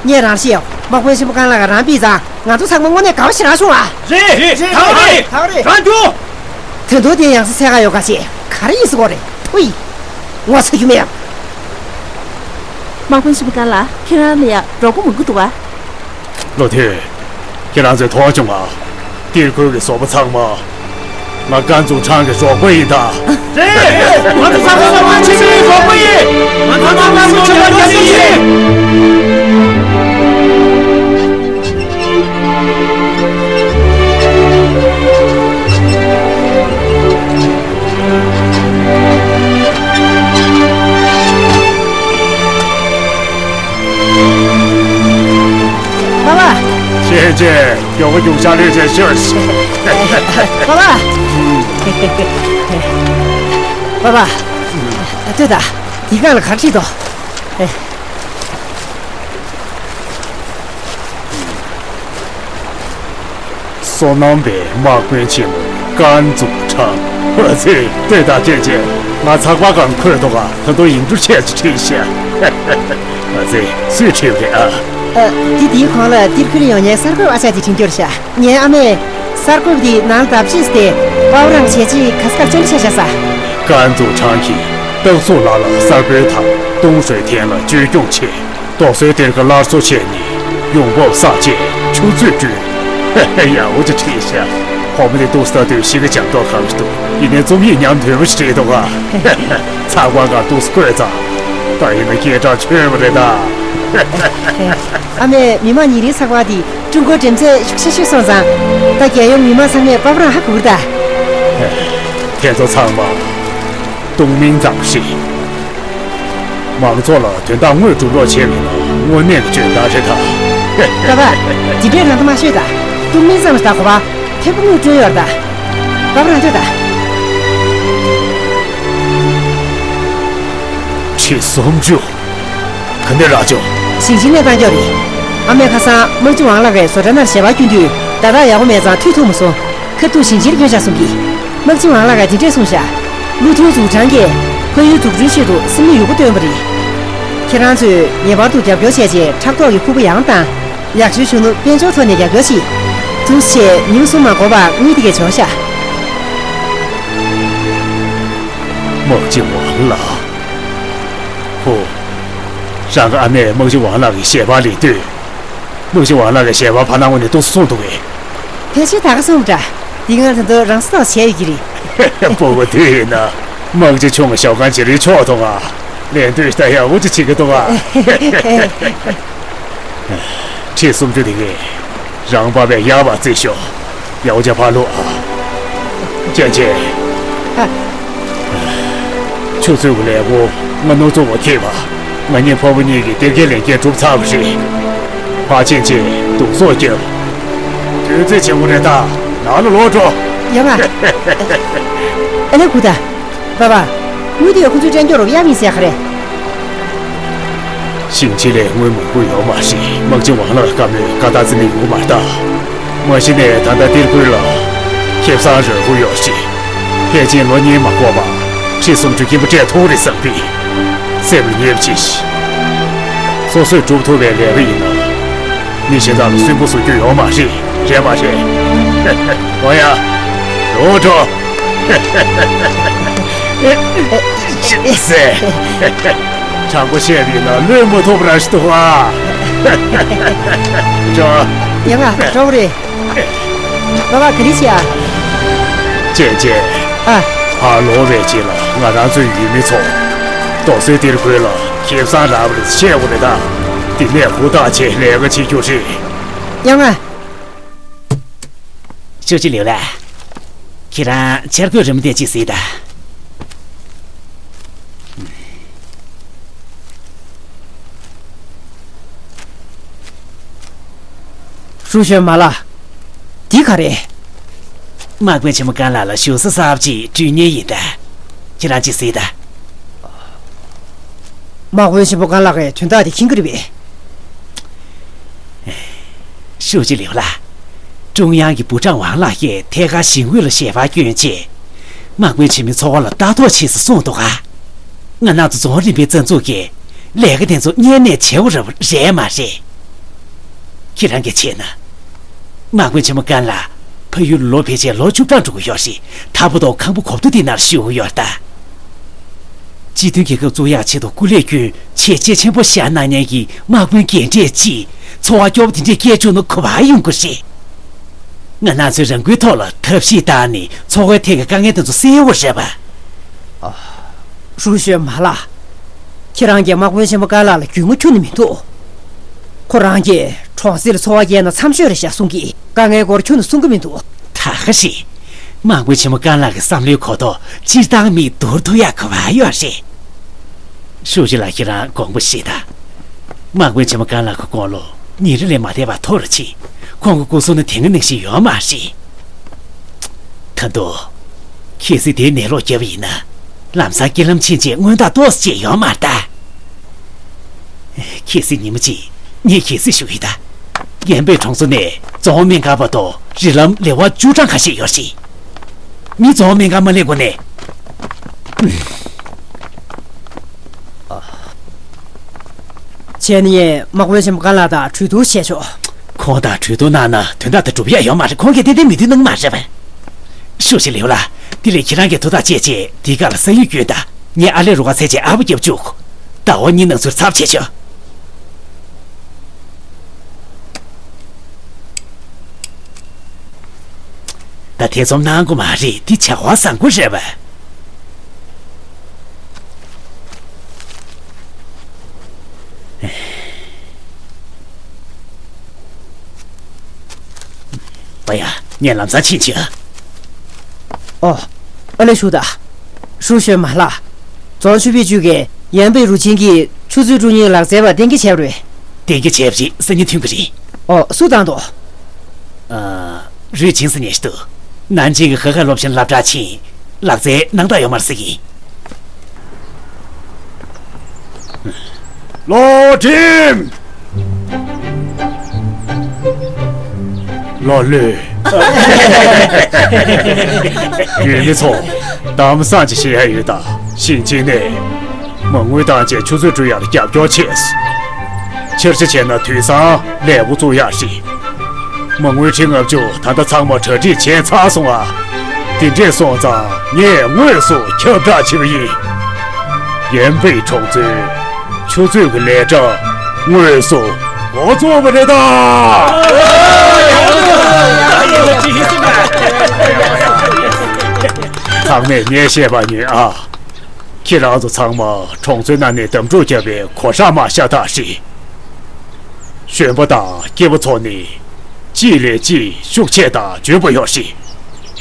ངས་རང་ཤེས་ཡོད། དམག་དཔོན་ཆེན་པོ་ཀང་ལགས་ཀྱིས་རང་ཕུད་ཙང་ང་ཚོ་ཚང་མ་དངོས་གནས་དགའ་བ་ཞེ་དྲག་བྱུང་ཨ། རེད་རེད། ད་རེད། ད་རེད། རང་རྒྱུགས། དོན་དུ་དེ་ཡང་སེ་ཚད་ག་ཡོད་ག་ཅེ། ག་རེ་ཡིན་ཟེར་གོ་རེད། ཨུའི། ངོ་ཚ་རྒྱུ་མེད་ཡ། དམག་དཔོན་ཆེན་པོ་ཀང་ལགས། ཁྱེད་རང་ལ་ཡ་རོགས་པ་མང་པོ་འདུག་ག། བློ་མཐུན། ཁྱེད་རང་ཚོས་མཐོང་བྱུང་ང་། ཏིར་ཁུལ་གྱི་བཟོ་པ་ཚང་མ། ང་ཀན་ཙུའུ་ཁྲང་གི་རོགས་པ་ཡིན་ད། རེད། ང་ཚོ་ཚང་མ་ཆེན་པོའི་རོགས་པ་ཡིན། ང་ཚོ་ཚང་མ་ཆེན་པོའི་རོགས་པ་ཡིན། པ་པ། ཆེ་ཆེ། མགྱོགས་པོ་རྒྱུགས་ཤར་ལས་བྱས་ཤོད། པ་པ། པ་པ། ལྟོས་དང་། འདི་སྒང་ལ་ག་རེ་བྲིས་འདུག། སོ་ནམ་པའི་དམག་དཔོན་ཆེན་མོ་ཀན་ཙུའུ་ཁྲང་། ཨ་ཙི། ལྟོས་དང་། ཁྱེད་ཀྱིས་ང་ཚགས་པར་སྒང་འཁོད་འདུག་ག། ད་དུང་ཡིག་འབྲུ་ཆེ་ཆེ་བྲིས་ཤག། ཨ་ཙི། སུས་བྲིས་པ་རེད་ཨ། ཨ། འདི་དེའི་གོང་ལ་ཏིར་ཁུལ་ཡོང་མཁན་གསར་འགོད་པ་ཨ་ཅག་ཅིག་དྲན་རྒྱུ་རེད་ཤག། ངའི་ཨ་མས་གསར་འགོད་པ་དེ་ནང་ལ་བརྡབ་གསིག་སྟེ་པ་པ་རང་བྱས་རྗེས་ག་ས་གར་བཅར་འདྲི་བྱས་བཞག་ས། ཀན་ཙུའུ་ཁྲང་གིས་སྟག་གཟུགས་ལགས་ལ་གསར་སྦོལ་དང་ཏུང་ཧྲོའི་ཐན་ལ་བཅོས་སྐྱོང་བྱས། རྡོ་སོལ་གཏེར་ཁ་སླར་གསོ་བྱས་ནས་ཡོང་འབབ་བསགས་རྗེས་ཆུ་མཛོད་བསྐྲུན། ཡག་པོ་ཅིག་བྲིས་ཤག། ཁོ་མོ་དེ་ཏོག་ཙམ་ལྟ་དུས་གཤིས་ཀ་འཇམ་མདོག་ཁ་པོ་ཞིག་འདུག། ཡིན་ནའི་རྩོམ་ཡིག་ཉམས་དོད་པོ་ཞིག་བྲིས་འདུག་ག། ཚགས་པར་སྒང་ཏོག་ཙམ་བཀོད་ཙང་། ད་ཡིན་ན་སྐད་གྲགས་ཆོད་པ་རེད་ད། ཨ་མས་མི་དམངས་ཉིན་རེའི་ཚགས་པར་འདི་ཀྲུང་གོའི་འགྲེམས་ཚད་ཤུགས་ཆེ་ཤོས་སོང་ཙང་། ད་རྒྱལ་ཡོངས་མི་མང་ཚང་མས་པ་པ་རང་ཧ་གོ་གི་རེད་ད། དེ་ཚོ་ཚང་མ་ཏུང་མིང་ཙང་རེད། མང་ཚོགས་ལ་དོན་དག་དངོས་སྒྲུབ་རོགས་བྱས་མེད་ན་དངོས་གནས་ཀྱི་སྤྱོད་བདག་རེད་ད། པ་པ། འདི་འདྲའི་རང་ད་མ་ཤོད་ད། ཏུང་མིང་ཙང་ལ་ད་གོ་བ་ཐེབས་པོ་དངུལ་སྤྲོད་ཡོད་ད། པ་པ་རང་ལྟོས་ད། ཁྲི་སུམ་ཅུ། ག་འདྲ་རག་བྱུང་། ཞིང་ཆེན་ནས་བཏང་རྒྱུ་རེད། ཨ་མས་ཁ་སང་དམག་སྤྱི་ཝང་ལགས་ཀྱིས་བཟོ་གྲྭ་ནང་ཞལ་པར་བསྐྱོན་དུས་བརྡ་རྟགས་ཡག་པོ་མེད་ཙང་མཐུད་ཐུབ་མ་སོང་། ཁ་ཐུག་ཞིང་ཆེན་ལ་བསྐྱོན་བཞག་གསུང་གི། དམག་སྤྱི་ཝང་ལགས་ཀྱིས་འདི་འདྲས་གསུངས་བཞག། ཀླུ་ཐུང་ཙུའུ་ཁྲང་གིས་ཕ་ཡུལ་འཛུགས་སྐྲུན་ཆེད་དུ་སེམས་ནུས་ཡོད་རྒུ་བཏོན་པ་རེད། ཁྱེད་རང་ཚོས་ངེས་པར་དུ་རྒྱབ་སྐྱོར་བྱས་རྗེས་ཕྲག་ཐོག་གི་ཁུར་པོ་ཡང་བཏང་། ཡག་ཤོས་གཞོན་ནུ་དཔལ་འབྱོར་ཐོག་ནས་རྒྱབ་སྐྱོར་བྱེད། ཐུགས་རྗེ་ཆེ། ཉིན་གསུམ་མ་འགོར་བར་དངུལ་དེ་གས་འབྱོར་ཤག། དམག་སྤྱི་ཝང་ལགས། ཧོ། རང་གི་ཨ་མས་དམག་སྤྱི་ཝང་ལགས་ཀྱི་ཞལ་པར་ལེན་དུས། དམག་སྤྱི་ཝང་ལགས་ཀྱི་ཞལ་པར་ཕར་ནང་ངོས་ནས་ཏོག་ཙམ་གསུངས་འདུག་གས། ཕལ་ཆེར་ད་ག་གསུངས་པ་འདྲ། འདི་ང་ད་དུང་རང་སོ་ཐོག་བྱས་ཡོད་ཀྱི་རེད། སྤོ་བོ་དེ་ཡིན་ན། དམག་སྤྱི་ཁྱུང་གི་ཞའོ་ཀང་ཇེ་རིའི་ཕྱོགས་ཐོག་ང་ལེན་དུས་ད་ཡག་པོ་ཅིག་བྱེད་ཀྱི་འདུག་ག། ཁྲི་སུམ་ཅུ་དེ་གས་རང་པ་བས་ཡག་པ་བརྩིས་ཤོག། ཡག་པོ་བྱས་ཕར་ལོག་ཨ། ཅན་ཅན། ཨ། ཆུ་ཚོད་དགུ་ལས་འགོ་ང་ནོར་འཚུབ་པོ་ཐེབས་པ། ང་གཉིས་ཕོ་བོ་གཉིས་ཀྱིས་གཏེར་ཁའི་ལས་འགན་གྲུབ་ཚར་བ་རེད། ཕར་ཕྱིན་ཆད་གདུང་སོགས་རྒྱབ། དུས་ཚོད་ཕྱིན་པ་རེད་ད། ནང་ལ་ལོག་འགྲོ། ཡོང་ང་། ཨ་ལེ་གུ་ད། པ་པ། དངུལ་དེ་ཁོ་ཚོའི་སྤྲད་རྒྱུར་གཡར་ཡིན་ཟེར་ག་རེད། ཞིང་ཆེན་ལས་དངུལ་མང་པོ་ཡོད་མ་རེད། དམག་སྤྱི་ཝང་ལགས་བཀའ་མོལ་བཀའ་རྟགས་བརྩི་ནས་ཡོང་མ་རེད་ད། མ་གཞི་ནས་ད་ལྟ་གཏེར་ཁུལ་ལ་ཁེ་བཟང་རག་གི་ཡོད་རེད། ཕལ་ཆེར་ལོ་གཉིས་མ་འགོར་བར་ཁྲི་སུམ་ཅུ་སྐྱིན་པ་སྤྲད་ཐུབ་རེད་བསམ་གི། སེམས་ལ་ངེས་པ་བྱེད་ཤིག། སོ་སོས་སྒྲུབ་ཐུབ་པའི་ལས་ཀ་ཡིན་ན། མི་གཞན་དག་ལ་སུན་པོ་བཟོ་རྒྱུ་ཡོད་མ་རེད། རེད་མ་རེད། འོ་ཡ། ལོག་འགྲོ། ཅི་ཟེར། དྲང་པོ་བཤད་པ་ཡིན་ན་བློས་མ་ཐུབ་པ་རང་ཞིག་འདུག་ཨ། འགྲོ། ཡ་ང་འགྲོ་གི་རེད། པ་པ་ག་རེ་བྱེད་ཨ། ཅན་ཅན། ཨ། ཕར་ལོག་པའི་རྗེས་ལ་ང་རང་ཚོའི་ཡུལ་མི་ཚོ་རྡོ་སོལ་གཏེར་ཁུལ་ལ་ཁེ་བཟང་རག་པ་རེད་བཤད་དགོས་རེད་ད། འདི་ནས་ཧུར་ཐག་བྱས་ལས་ཀ་བྱེད་རྒྱུ་རེད། ཡ་ང་། ཅོ་ཅི་ལིའུ་ལགས། ཁྱེད་རང་འཆར་འགོད་རིན་པོ་ཆེ་གཟིགས་དང་། ཧྲུའུ་ཞོན་མ་ལགས། འདི་ག་རེད། དམག་དཔོན་ཆེན་མོ་ཀན་ལགས་ལ་བཞུགས་ས་གསར་པ་ཅིག་བསྐྲུན་མཁན་ཡིན་ད། ཁྱེད་རང་ཅིག་གཟིགས་དང་། དམག་དཔོན་ཆེན་མོ་ཀན་ལགས་ཀྱིས་དོན་དག་དེ་མཁྱེན་གྱི་རེད་པས། ཧྲུའུ་ཅི་ལིའུ་ལགས། ཀྲུང་དབྱང་གི་部长ཝང་ལགས་ཀྱིས་ཐད་ཀར་ཞིང་ཨུད་ལ་ཞལ་པར་བསྐྱོན་རྗེས། དམག་དཔོན་ཆེན་མོའི་འཚོ་བ་ལ་ལྟ་རྟོག་བྱེད་ཟེར་གསུངས་འདུག་ག། ང་རང་ཚོ་རྫོང་རིམ་པའི་རྩ་འཛུགས་ཀྱིས་ལས་ཀ་དེ་ཚོ་གཉེར་ནས་བྱེད་དགོས་རེད་པ། རེད་མ་རེད། ཁྱེད་རང་གིས་བྱས་ན། དམག་དཔོན་ཆེན་མོ་ཀན་ལགས་ཕ་ཡུལ་ལོག་ཕེབས་རྗེས་ལོ་བཅུ་གྲངས་འགྲོ་གི་ཡོད་རེད། ད་བར་དུ་ཁང་པ་གོ་ཐོས་དེའི་ནང་ལ་བཞུགས་ཀྱི་ཡོད་རེད་ད། སྤྱི་མཐུན་རྒྱལ་ཁབ་བཙུགས་ཡག་ཆེད་དུ་སྐུ་ལས་བསྐྱོན་ཆེད་བྱས་ཆེན་པོ་བཞག་གནང་མཁན་གྱི་དམག་དཔོན་རྒན་གྲས་ཅིག་འཚོ་བ་སྐྱོ་པོ་དེ་འདྲས་སྐྱེལ་བཅུག་ན་ག་པར་ཡོང་གི་རེད། ང་རང་ཚོས་རང་འགུལ་ཐོག་ལ་ཐབས་ཤེས་བཏང་ནས་འཚོ་བའི་ཐད་ཀྱི་དཀའ་ངལ་དེ་ཚོ་སེལ་དགོས་རེད་པ། ཧྲུའུ་ཞོན་མ་ལགས། ཁྱེད་རང་གིས་དམག་དཔོན་ཆེན་མོ་ཀན་ལགས་ལ་རྒྱུས་མངའ་ཁྱོན་ནས་མི་འདུག། ཁོ་རང་གིས་གྲོང་གསེབ་ལ་འཚོ་བ་སྐྱེལ་ན་འཚམ་ཤོས་རེད་བཞག་གསུང་གིས་དཀའ་ངལ་སྐོར་ཁྱོན་ནས་གསུང་གི་མི་འདུག། ད་ག་རེད། དམག་དཔོན་ཆེན་མོ་ཀན་ལགས་ཀྱི་བསམ་བློའི་གོ་རྟོགས་སྤྱིར་བཏང་མིས་བསྡུར་ཐུབ་ཡག་ག་པར་ཡོད་རེད། ཧྲུའུ་ཅི་ལགས། ཁྱེད་རང་དགོངས་པ་བཞེས་དང་། དམག་དཔོན་ཆེན་མོ་ཀན་ལགས་ཀྱི་དགུང་ལོ་ཉེར་ལས་མ་འདས་པར་མཐོ་རུ་ཕྱིན། ཁོང་གི་སྐུ་སྲུང་ནི་དེ་སྔ་ནང་བཞིན་ཡོད་མ་རེད། ད་དུང་། གལ་སྲིད་དེའི་ནད་ལོག་བརྒྱབ་པ་ཡིན་ན། ལམ་སང་རྐྱེན་ལམ་ཕྱིན་རྗེས་སྔོན་ཐག་ཏོག་ཙམ་ཅིག་ཡོད་མ་རེད་ད། གལ་སྲིད་ཉིན་མོ་གཅིག་ངས་གལ་སྲིད་ཞུ་ཡིན་ད། ཡན་པེ་གྲོང་ཚོ་ནས་རྫོང་སྨན་ཁང་བར་དུ་རི་ལམ་ལེ་དབར་བཅུ་གྲངས་ཁ་ཤས་ཡོད་རེད། མི་རྫོང་སྨན་ཁང་མ་སླེབས་གོང་ནས། བྱས་ན་ངས་དམག་དཔོན་ཆེན་མོ་ཀན་ལགས་དང་གྲོས་བསྡུར་བྱས་ཆོག། ཁོང་དང་གྲོས་བསྡུར་གནང་ན་དོན་དག་དེ་འགྲུབ་ཡག་ཡོད་མ་རེད། ཁོང་གིས་ཏན་ཏན་མི་མཐུན་གནང་མ་རེད་པས། ཧྲུའུ་ཅི་ལིའུ་ལགས། དེ་ལས་ཁྱེད་རང་གིས་ཐུགས་ཐག་བཅད་རྗེས་འདི་ག་ལ་ས་ཡིག་བསྐྱོན་དང་། ངས་ཨ་ལས་རུ་ཁག་ཚར་རྗེས་ཨ་ཕོ་རྒྱབ་བཅུག། ཟླ་བ་གཉིས་ནང་ཚུར་ཚབ་བྱེད་ཆོག། ད་ཐེ་ཚོམ་གནང་དགོས་མ་རེད། འདི་བྱ་བ་བཟང་པོ་རེད་པ། པ་ཡ། ངས་ལམ་སང་ཕྱིན་བྱས། ཨོ། ཨ་ལས་ཞུ་དང་། ཧྲུའུ་ཞོན་མ་ལགས། རྫོང་ཆུ་བེད་ཅུས་ཀྱིས་ཡན་པེ་རུ་ཆིང་གིས་ཆུ་མཛོད་བསྐྲུན་མཁན་ལག་རྩལ་པ་གཏན་འཁེལ་བྱས་པ་རེད། གཏན་འཁེལ་བྱས་པ་རེད། སང་ཉིན་ཐོན་གྱི་རེད། ཨོ། སུ་བཏང་འདུག། ཨ། རུས་ཆིང་ཟེར་མཁན་ཞིག་འདུག། ནན་ཅིང་གི་ཧེ་ཁ་སློབ་ཆེན་སློབ་གྲྭར་ཕྱིན། ལག་རྩལ་སྣང་དག་ཡོད་མ་རེད་ཟེར་གྱི་ཡིན། ལོ་ཁྲིམ། ལོ་ལོས། ཡུལ་མི་ཚོ། གཏམ་བཟང་ཅིག་བཤད་ཡ་ཡོད་ད། ཞིང་ཆེན་ནས་མ་དངུལ་བཏང་བྱས་ཆུ་མཛོད་བསྐྲུན་ཡག་ལ་རྒྱབ་སྐྱོར་བྱས། འཆར་གཞི་བྱས་ན་དུས་སང་ལས་འགོ་བཙུགས་ཡག་རེད། མ་དངུལ་ཁྲི་ལྔ་བཅུ་ད་ལྟ་ཚང་མ་གྲ་སྒྲིག་བྱས་ཚར་སོང་ཨ། དེ་འདྲས་སོང་ཙང་ངས་དངོས་སུ་ཁྱབ་བསྒྲགས་བྱེད་ཀྱི་ཡིན། ཡན་པེ་གྲོང་ཚོའི་ཆུ་མཛོད་ཀྱི་ལས་གྲྭ་དངོས་སུ་འགོ་བཙུགས་པ་རེད་ད། ཚང་མས་ངས་བཤད་པ་ཉོན་ཨ། ཁྱེད་རང་ཚོ་ཚང་མ་གྲོང་ཚོའི་ནང་ནས་གདམ་འཁྲུག་བརྒྱབ་པའི་གོ་ཧྲག་མ་ཤ་སྟག་རེད། གཞོན་པ་དང་སྐྱེས་པ་ཚོ་ནི་གཅིག་ལས་གཅིག་ཤུགས་ཆེ་དང་འཇོན་པོ་ཡོད་རེད།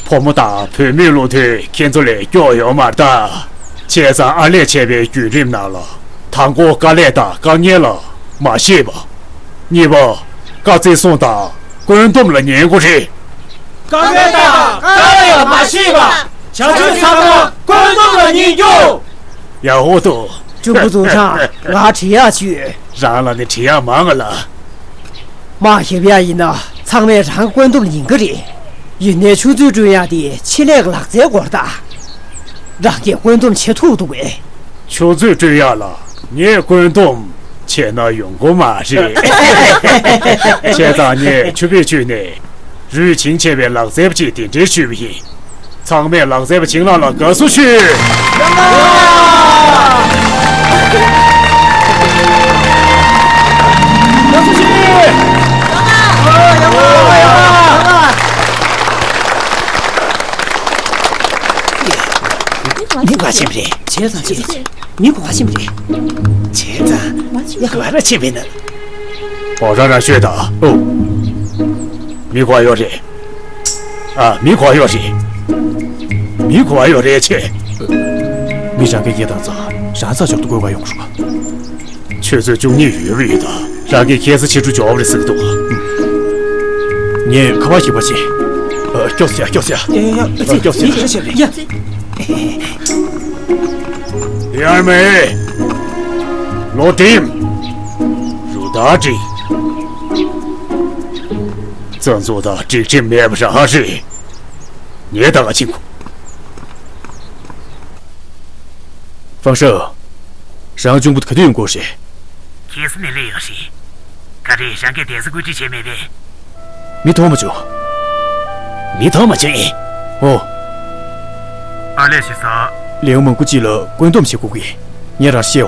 ཕོ་མོ་དང་བུད་མེད་ལུང་ཐོན་ཁྱེད་ཚོ་ལས་སྐྱོ་ཡོད་མ་རེད་ད། བྱས་ཙང་ཨ་ལས་བྱས་པའི་བརྒྱུད་རིམ་ནང་ལ་མཐའ་འཁོར་དཀའ་ལས་དང་དཀའ་ངལ་ལ་མ་ཞེད་པ། གཉིས་པ། དཀའ་ཚེགས་སྲུང་དང་བཀོད་འདོམས་ལ་ཉན་དགོས་རེད། དཀའ་ངལ་དང་དཀའ་ལས་ལ་མ་ཞེད་པ། བྱ་སྤྱོད་ཚང་མ་བཀོད་འདོམས་ལ་ཉན་རྒྱུ། ཡ་ཧོ་ཏོ། ཀྲུང་གོ་ཙུའུ་ཀྲང་། ང་དྲི་ཡག་ཅིག་ཡོད། རང་ལ་ནི་དྲི་ཡག་མང་ང་ལ། དམག་རྒྱབ་ཡག་ཡིན་ན་ཚང་མས་རང་བཀོད་འདོམས་ལ་ཉན་གི་རེད། ཡིན་ནའི་ཆུ་མཛོད་བསྐྲུན་ཡག་དེ་ཆེད་ལས་ཀྱི་ལག་རྩལ་སྐོར་ད། རང་གིས་བཀོད་འདོམས་བྱེད་ཐུབ་འདུག་གས། ཆུ་མཛོད་བསྐྲུན་ཡག་ལ་ངས་བཀོད་འདོམས་བྱས་ན་ཡོང་གི་མ་རེད། བྱས་ཙང་ངས་ཆུ་བེད་ཅུས་ནས་རུས་ཆིང་བྱས་པའི་ལག་རྩལ་པ་ཅིག་གདན་འདྲེན་ཞུས་པ་ཡིན། ཚང་མས་ལག་རྩལ་པ་ཆིང་ལགས་ལ་དགའ་བསུ་ཞུ། དགའ་བསུ་ཞུ། མི་ག་ཕྱིན་པ་རེད། བྱས་ཙང་བྱས། མི་ག་ཕྱིན་པ་རེད། བྱས་ཙང་། ཡ་ག་ར་ཕྱིན་པ་ཡིན་ན། འོ་ར་ར་ཤོད་དང་། ཨོ། མི་ག་ཡོད་རེད། ཨ། མི་ག་ཡོད་རེད། མི་ག་ཡོད་རེད་ཆེ། མི་རང་གི་སྐད་བཏང་ཙང་རང་ཚ་འཇོག་ཏུ་དགོས་པ་ཡོང་ཤོག་ག། ཆུ་ཚོད་བཅུ་གཉིས་ཡོལ་བ་ཡོད་ད། རང་གི་ཁ་སང་ཕྱི་དྲོ་འབྱོར་བ་རེད་ཟེར་གི་འདུག། ངས་ཁ་པར་ཞིག་པ་ཆེ། ཨ། སྐྱོབས་ཡ། སྐྱོབས་ཡ། ཡ་ཡ་ཡ། ཨ། སྐྱོབས་ཡ། ཡ། ཡ། ཡར་མེ། ལོ་ཏིམ། རུ་ད་ཏི། བཙན་འཛུལ་དང་སྒྲིག་ཁྲིམས་མེད་པ་རང་རེད། ངས་ད་ག་ཕྱིན་དགོས། ཧྥང་ཧྲོས། རང་གཅུང་པོ་ག་དུས་ཡོང་དགོས་རེད། ཁྱེད་སུ་ནས་སླེབས་ཡོད་རེད། ག་རེ། རང་གིས་དེ་ཚོ་བཀོད་སྒྲིག་བྱས་མེད་པས། མི་མཐོང་མ་བྱུང་། མི་མཐོང་མ་བྱུང་ཨེ། ཨོ། ཨ་ལས་ཤི་ས། ལེའུ་མང་པོ་ཅིག་ལ་བཀོད་འདོམས་བྱེད་དགོས་ཀི། ངས་རང་ཤེའོ།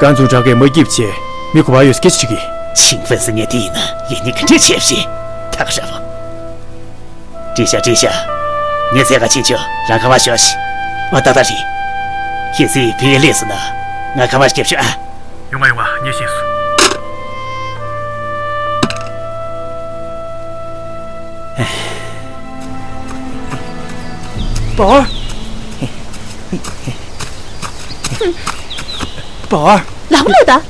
ཀན་ཙུང་དྲག་གས་མ་སྐྱིད་བྱས། མི་གོ་བ་ཡོད་སྐད་ཆ་གི། ཆིང་ཧྥན་སི་ངས་དེ་ཡིན་ན་ཡིན་ནི་ག་འདྲས་བྱས་ཤི། ཐག་ར་བ། འགྲིག་ཤག་འགྲིག་ཤག་ངས་འཚོལ་ག་ཕྱིན་ཆོག་རང་ཁ་པར་ཞོག་ཤི། ཨ། ཏག་ཏག་རེད། ཁྱེད་ཚོས་ཕ་གིར་སླེབས་སོང་ན་ང་ཁ་པར་རྒྱབ་ཤོག་ཨ། ཡོང་ང་ཡོང་ང་། ངས་ཤེས་སོང་། པའོ་ཨར། པའོ་ཨར། ལག་པ་ལས་ད།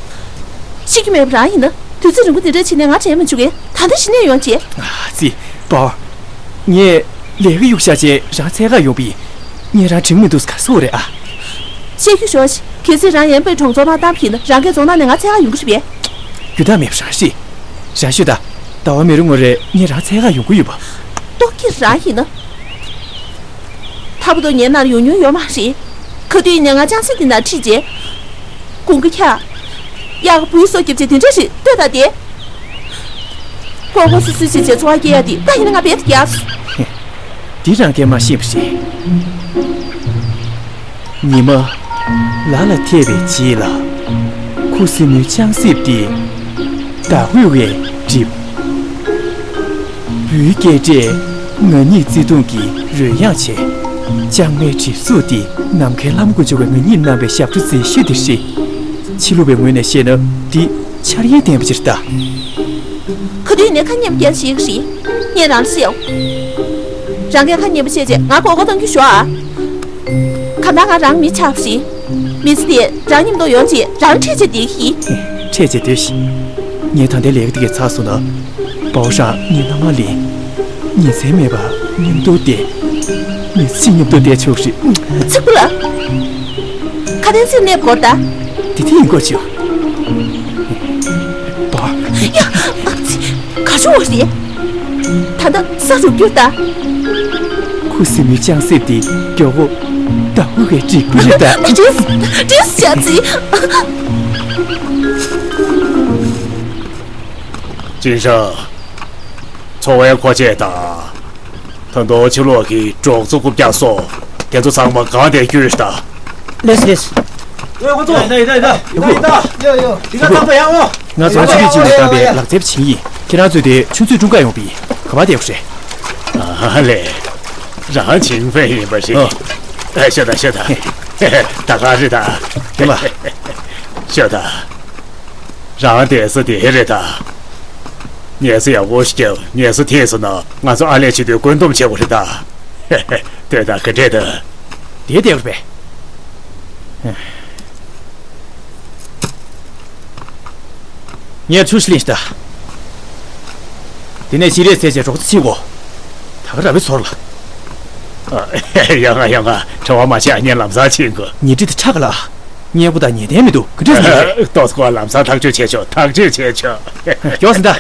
ཤེས་ཀྱི་མེད་པ་རང་ཡིན་ན། དུས་ཚོད་རིང་པོ་འདི་འདྲ་བྱས་ནས་ང་དྲན་མི་བཅུག་གས། ད་ལྟ་གཞི་ནས་ཡོང་བྱས། ཨ་ཙི། པའོ་ཨར། ངས་ལས་ཀ་གཡུག་བཞག་བྱས་རང་འཚོལ་ག་ཡོང་པ་ཡིན། ངས་རང་དྲན་མི་འདུག་ག་སོ་རེད་ཨ། བཤད་རྒྱུ་ཞོག་ཤི། གལ་སྲིད་རང་ཡན་པའི་གྲོང་ཚོར་མར་བཏང་བ་ཡིན་ན། རང་གིས་རྫོང་ནང་ནས་ང་འཚོལ་ག་ཡོང་གི་རེད་པས། རྒྱུ་དག་མེད་པ་རང་ཤི། རང་ཤོད་ད། ཟླ་བ་མི་རུང་ངོ་རེ་ངས་རང་འཚོལ་ག་ཡོང་གི་ཡོད་པ། ལྟོགས་ཀྱི་རང་ཡིན་ན། ཐ་བུ་དོ་ངའི་ནང་ཡོང་མྱོང་ཡོད་མ་རེད། ག་དུས་ཡིན་ནའི་ང་ཅང་སེ་འདི་ནང་ཁྲིད་བྱས། དགུན་ཁ་འཁྱག་དབྱར་ཁ་སྦུ་གུ་སོགས་བརྒྱབ་བྱས་དེ་འདྲ་ཞིག་ལྟོས་དང་དེ། ཀོ་ཀོ་སུ་སུ་བྱས་བྱས་འཚོ་བ་སྐྱེལ་ཡ་དེ་ད་ཡིན་ན་ང་རྦད་དེ་རྒྱགས། འདི་རང་གིས་མ་ཤེས་པ་རེད། ཉི་མ་ལ་ལ་ཐེབས་པའི་རྗེས་ལ། ཁུ་སིམ་མེའི་ལྕགས་གཟེབ་དེ་ཟླ་འོད་ཀྱིས་བསྒྲིབས། སྦུལ་སྐད་སྒྲས་ང་གཉིས་བརྩེ་དུང་གི་རོལ་དབྱངས་བྱས། ལྕང་མའི་གྲིབ་གཟུགས་དེ་ནམ་མཁའི་ལྷ་མོ་དཀོན་མཆོག་གིས་ང་གཉིས་གནང་བའི་ཞབས་བྲོ་མཛེས་ཤོས་དེ་རེད། ཕྱི་ལུགས་པའི་ངོས་ནས་བཤད་ན་འདི་འཆར་ཡན་ལྡན་པ་ཅིག་རེད་ད། ག་དུས་ནས་ཁ་ཉན་པ་སྐྱེལ་ཤེས་ཀྱི་རེད། ངས་རང་ལ་བཤད་ཡོང་། རང་གིས་ཁ་ཉན་པ་བཤད་རྗེས་ང་མགོ་སྐོར་གཏོང་རྒྱུ་ཞོག་ཨ། གང་ལྟར་ང་རང་མི་ཆགས་པ་རེད། མི་ཚེ་འདི་རང་མཉམ་དུ་ཡོང་བྱས་རང་འཕྲད་བྱས་བསྡད་ཀྱི་ཡིན། འཕྲད་བྱས་སྡོད་ཤིག་ངས་ད་ལྟའི་ལས་ཀ་འདི་གས་ཚར་སོང་ན། པའོ་ཧྲང་ངའི་མནའ་མ་ལེན། ཉིན་མཚན་མེད་པར་མཉམ་དུ་བསྡད། མི་ཚེ་གཅིག་མཉམ་དུ་བསྡད་ཆོག་རེད། ཚིག་པོ་ལ། ཁ་དན་ཚིག་གནས་སྐོར་ད། དེ་དེ་ཡིན་སྐོར་ཆུ། པ། ཡ། ཨ་ཙི། ག་ཆུ་བ་རེད། ད་ལྟ་ས་རུབ་རྒྱུ་ད། ཁུ་སིམ་མེའི་ལྕགས་གཟེབ་དེ་མགྱོགས་པོ་ཟླ་འོད་ཀྱིས་བསྒྲིབས་པ་རེད་ད། ཏྲིས། ཏྲིས་ཤ་ཙི། ཅིན་ཧྲང་། འཚོ་བའི་མཁོ་ཆས་དང་། ད་དུང་ཕྱི་ལོགས་ཀྱི་སྒྲོག་ཙེ་རྐུབ་བཀྱག་སོགས་དེ་ཚོ་ཚང་མ་གང་དེ་བསྐྱུར་ཤོག་ད། ལགས་སོ་ལགས་སོ། ཡ་ཁོ་ཚོ། ཡ་ཡ་ཡ་ཡ། ཡ་ཡ་ཡ། ཡ་ཡ། འདི་ག་ཚང་མ་ཡ་འོ། ང་ཚོ་ཆུ་ཚོད་གཅིག་ནས་བཏང་བའི་ལག་རྩེད་པ་ཆིང་ཡིན། ཁྱེད་རང་ཚོས་དེ་ཆུ་ཚོད་དྲུག་འགའ་ཡོང་པ་ཡིན། ག་པར་བསྡད་དགོས་རེད། ཨ་ལས། རང་ཆིང་ཧྥེ་ཡིན་པ་རེད། ཨ། ཨ། ཤོད་ད་ཤོད་ད། ད་ག་རེད་ད། དེ་མ། ཤོད་ད། རང་བསྡད་ས་དེ་རེད་ད། ངལ་གསོ་ཡག་པོ་ཞིག་རྒྱབ། ངལ་གསོ་ཐེངས་སོང་ན་ང་ཚོ་ཨ་ལས་བྱེད་དུས་བཀོད་འདོམས་བྱེད་དགོས་རེད་ད། ལྟོས་དང་ག་འདྲས་ད། དེ་བསྡད་པས། ངས་ཆུ་ཞིག་ལེན་ཤི་ད། དེ་ནས་ཤི་རེས་ཚེ་ཆེ་གྲོགས་ཚེ་ཆེ་གོ། ད་ག་ར་བའི་ཚོར་ལ། ཡོང་ང་ཡོང་ང་། བྲེལ་བ་མ་བྱེད། ངས་ལམ་སང་ཕྱིན་དགོས། ཉེ་འབྲེལ་དེ་ཁྲག་ག་ལ། སྙན་པོ་དང་ཉེ་ལྡན་མི་འདུག་ག་འདྲས་ཟེར། ཏོག་ཙམ་ལམ་སང་ཐག་གཅོད་བྱས་ཆོག་ཐག་གཅོད་བྱས་ཆོག་མགྱོགས་ཟིན་ད།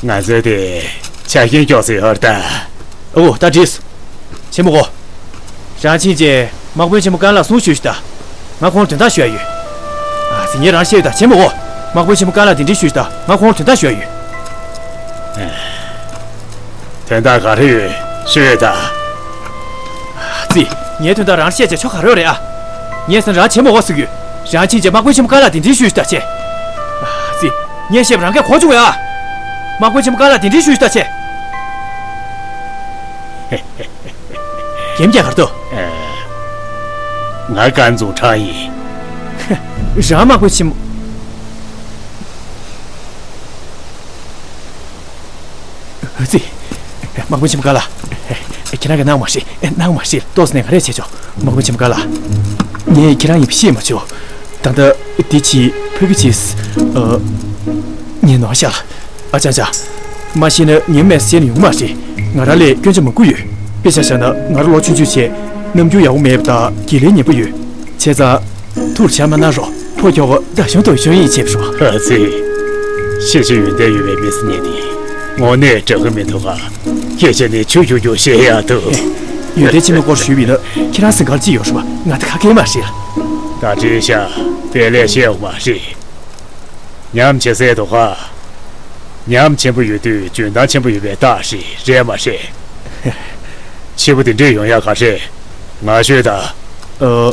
ང་ཚོའི་དེ་ཆ་རྐྱེན་མགྱོགས་སེ་ཧོར་ད། ཨོ་ད་བྲིས། ཆེན་མོ་གོ། རང་ཕྱིན་རྗེས་དམག་དཔོན་ཆེན་མོ་ཀན་ལགས་གསུང་ཞུས་ཤིག་ད། ང་ཁོང་ལ་དོན་དག་ཞུ་ཡ་ཡོད། ཨ་ཙི། ངས་རང་བཤད་ཡོད་ད། ཆེན་མོ་གོ། དམག་དཔོན་ཆེན་མོ་ཀན་ལགས་གདན་འདྲེན་ཞུས་ཤིག་ད། ང་ཁོང་ལ་དོན་དག་ཞུ་ཡ་ཡོད། དོན་དག་ག་རེ་ཡོད་ཞུས་ཡོད་ད། ཨ་ཙི། ངའི་དོན་དག་རང་བཤད་བྱས་ཆོ་ག་རེ་ཡོད་རེད་ཨ། ངས་ཟེར་ན་རང་བྱེད་མ་དགོས་ཟེར་གྱི་ཡོད། རང་ཕྱིན་རྗེས་དམག་དཔོན་ཆེན་མོ་ཀན་ལགས་གདན་འདྲེན་ཞུས་ཤིག་ད་ཆེ། ཨ་ཙི། ངས་བཤད་པ་རང་གིས་གོ་བྱུང་བས་ཨ། དམག་དཔོན་ཆེན་མོ་ཀན་ལགས་གདན་འདྲེན་ཞུས་ཤིག་ད་ཆེ། རྒྱན་རྒྱག་གར་དུ། ང་ཀན་ཙུའུ་ཁྲང་ཡིན། རང་དམག་དཔོན་ཆེན་མོ། ཨ་ཙི། དམག་དཔོན་ཆེན་པོ་ཀ་ལ། ཁྱེད་རང་གིས་གནང་མ་ཤེས། གནང་མ་ཤེས། ཏོག་ཙམ་ནས་ག་རེ་བྱས་ཆོག་དམག་དཔོན་ཆེན་པོ་ཀ་ལ། ངས་ཁྱེད་རང་ཡིན་པ་ཤེས་མ་བྱུང་། ད་ལྟ་འདི་ཕྱི་ཕ་གི་ཕྱིས། ཨ། ངས་ནོར་ཤག་ཨ་ཅག་ཅག་མ་ཤེས་ན་ཉིན་མེད་བཤད་ན་ཡོང་མ་རེད། ང་རང་ལ་སྐྱོན་ཆ་མང་པོ་ཡོད། དཔེ་ཆ་བཞག་ན་ང་རང་ལོ་ཆུང་ཆུང་བྱས། རྣམ་འགྱུར་ཡག་པོ་མེད་པ་དང་དགེ་ལས་ཉེས་པོ་ཡོད། བྱས་ཙང་། ཐུགས་ཆགས་མ་གནང་རོགས། ཕོ་ཁྱོ་ག་ད་གཞུང་དུ་གཞུང་ཡིན་བྱེད་རོགས། ཨ་ཙི། ཤེས་བྱ་ཡོན་ཏན་ཡོད་པའི་མི་སེར་ཉིད་དེ་དངོས་གནས་དྲག་གི་མི་འདུག་ག་སྐད་ཆ་ནི་ཆུ་རྒྱུག་རྒྱུག་བཤད་ཡག་འདུག་ཡོན་ཏན་ཆེན་མོའི་སྐོར་ཞུས་པ་ཡིན་ན་ཁྱེད་རང་སེམས་ཁར་ཅི་ཡོད་རེད་པ། ང་ད་ཁ་སྐད་མ་ཤེས་ལ། ད་བྲིས་ཤག་དཔེ་ལས་བཤད་ཡོང་མ་རེད། ཉམས་ཆེ་སའི་འདུག་ག་ཉམས་ཆེན་པོ་ཡོད་དུས་འཇོན་ཐང་ཆེན་པོ་ཡོད་པའི་རྟགས་ཤིག་རེད་མ་རེད། ཕྱི་པོ་དེ་འདྲས་ཡོང་ཡག་ག་རེད། ང་ཤོད་ད། ཨ།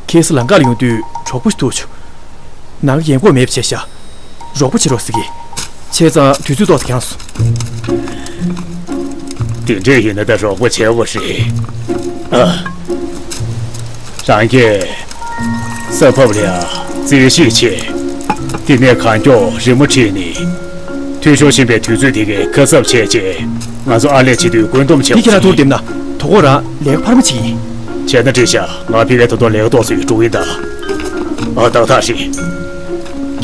ཁ་སང་ལམ་ཁ་ལ་ཡོང་དུས་གྲོགས་པོ་ཞིག་ཐུག་བྱུང་། ནང་གི་ཡན་གོག་མེད་པ་བྱས་ཤག་རོགས་པ་བྱེད་རོགས་ཟེར་གི། བྱས་ཙང་དུས་ཚོད་ཏོག་ཙམ་འགྱངས་སོང་། དེ་འདྲས་ཡིན་ན་ད་རོགས་པ་བྱེད་དགོས་རེད། ཨ། རང་གིས་ས་ཕབ་ལ་ཡ་རྩིས་ཞིབ་བྱས། དེ་ནས་གང་མགྱོགས་རི་མོ་བྲིས་ནས། འཐུས་ཤོར་ཕྱིན་པའི་དུས་ཚོད་དེ་གའི་ཁ་གསབ་བྱས་རྗེས་ང་ཚོ་ཨར་ལས་བྱེད་དུས་བཀོད་འདོམས་བྱེད་དགོས། འདི་ཁྱེད་རང་ཐུགས་བདེ་མ་གནང་། དོ་དགོང་རང་ལས་ཀ་འཕར་མ་བྱེད་ཀྱི་ཡིན། བྱས་ན་འགྲིག་ཤག་ང་ཕ་གིར་ད་དུང་ལས་ཀ་ཏོག་ཙམ་ཡོད་འགྲོ་གི་ཡིན་ད། ཨ། ཏག་ཏག་རེད།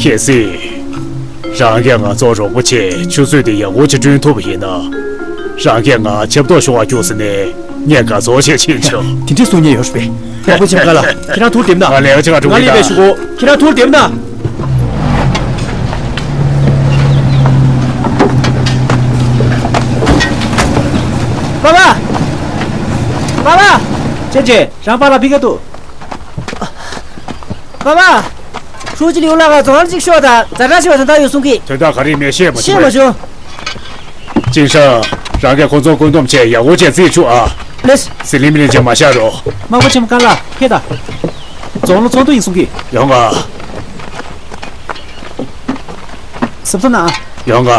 གལ་སྲིད། རང་གིས་ང་ཚོར་རོགས་པ་བྱས་ཆུ་ཚོད་དེ་ཡག་པོ་ཅིག་བསྐྲུན་ཐུབ་པ་ཡིན་ན། རང་གིས་ང་ཆབ་ཏོག་ཤོར་བ་རྒྱུགས་ཟེར་ནས་ངས་དགའ་ཚོར་བྱེད་ཕྱིན་ཆོག་དེ་འདྲས་གསུང་མཁན་ཡོད་རེད་པས། དམག་དཔོན་ཆེན་པོ་ཀ་ལ། ཁྱེད་རང་ཐུགས་བདེ་མ་གནང་། ང་ལས་ཀ་ཅིག་ང་ལས་པའི་ཞུ་གོ་ཁྱེད་རང་ཐུགས་བདེ་མ་གནང་། པ་པ། པ་པ། ཅེ་ཅེ། རང་པཱ་ལགས་ཕ་གིར་འདུག་པ་པ། ཧྲུའུ་ཅི་ལིའུ་ལགས་ཀ་རྫོང་ལ་གཅིག་ཤོག་དང་ཛ་དྲག་ཆེ་བ་དོན་དག་ཡོད་གསུང་གི། དོན་དག་ག་རེ་མེད་བཤད་མ་བྱུང་། བཤད་མ་བྱུང་། ཅིན་ཧྲང་། རང་གིས་ཁོང་ཚོར་བཀོད་འདོམས་བྱས་ཡག་པོ་བྱས་རྩིས་ཆུ་ཨ། ལེས། ཟི་ལིང་མི་ལིང་བྱས་མ་བཞག་རོགས། དམག་དཔོན་ཆེན་པོ་ཀ་ལ་ཕེབས་དང་། རྫོང་ལ་ཚོགས་འདུ་ཡིན་གསུང་གི། ཡོང་ང་། གཟབ་གཟབ་གནང་། ཡོང་ང་།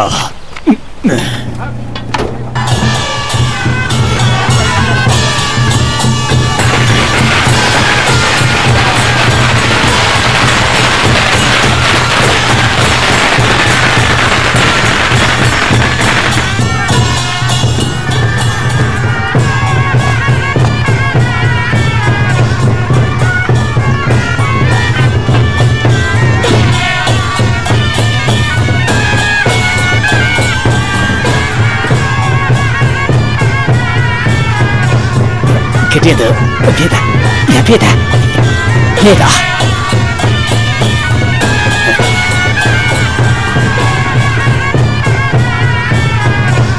ག་འདྲས་འདུག་ཕེབས་དང་། ཡར་ཕེབས་དང་། ཕེབས་དང་།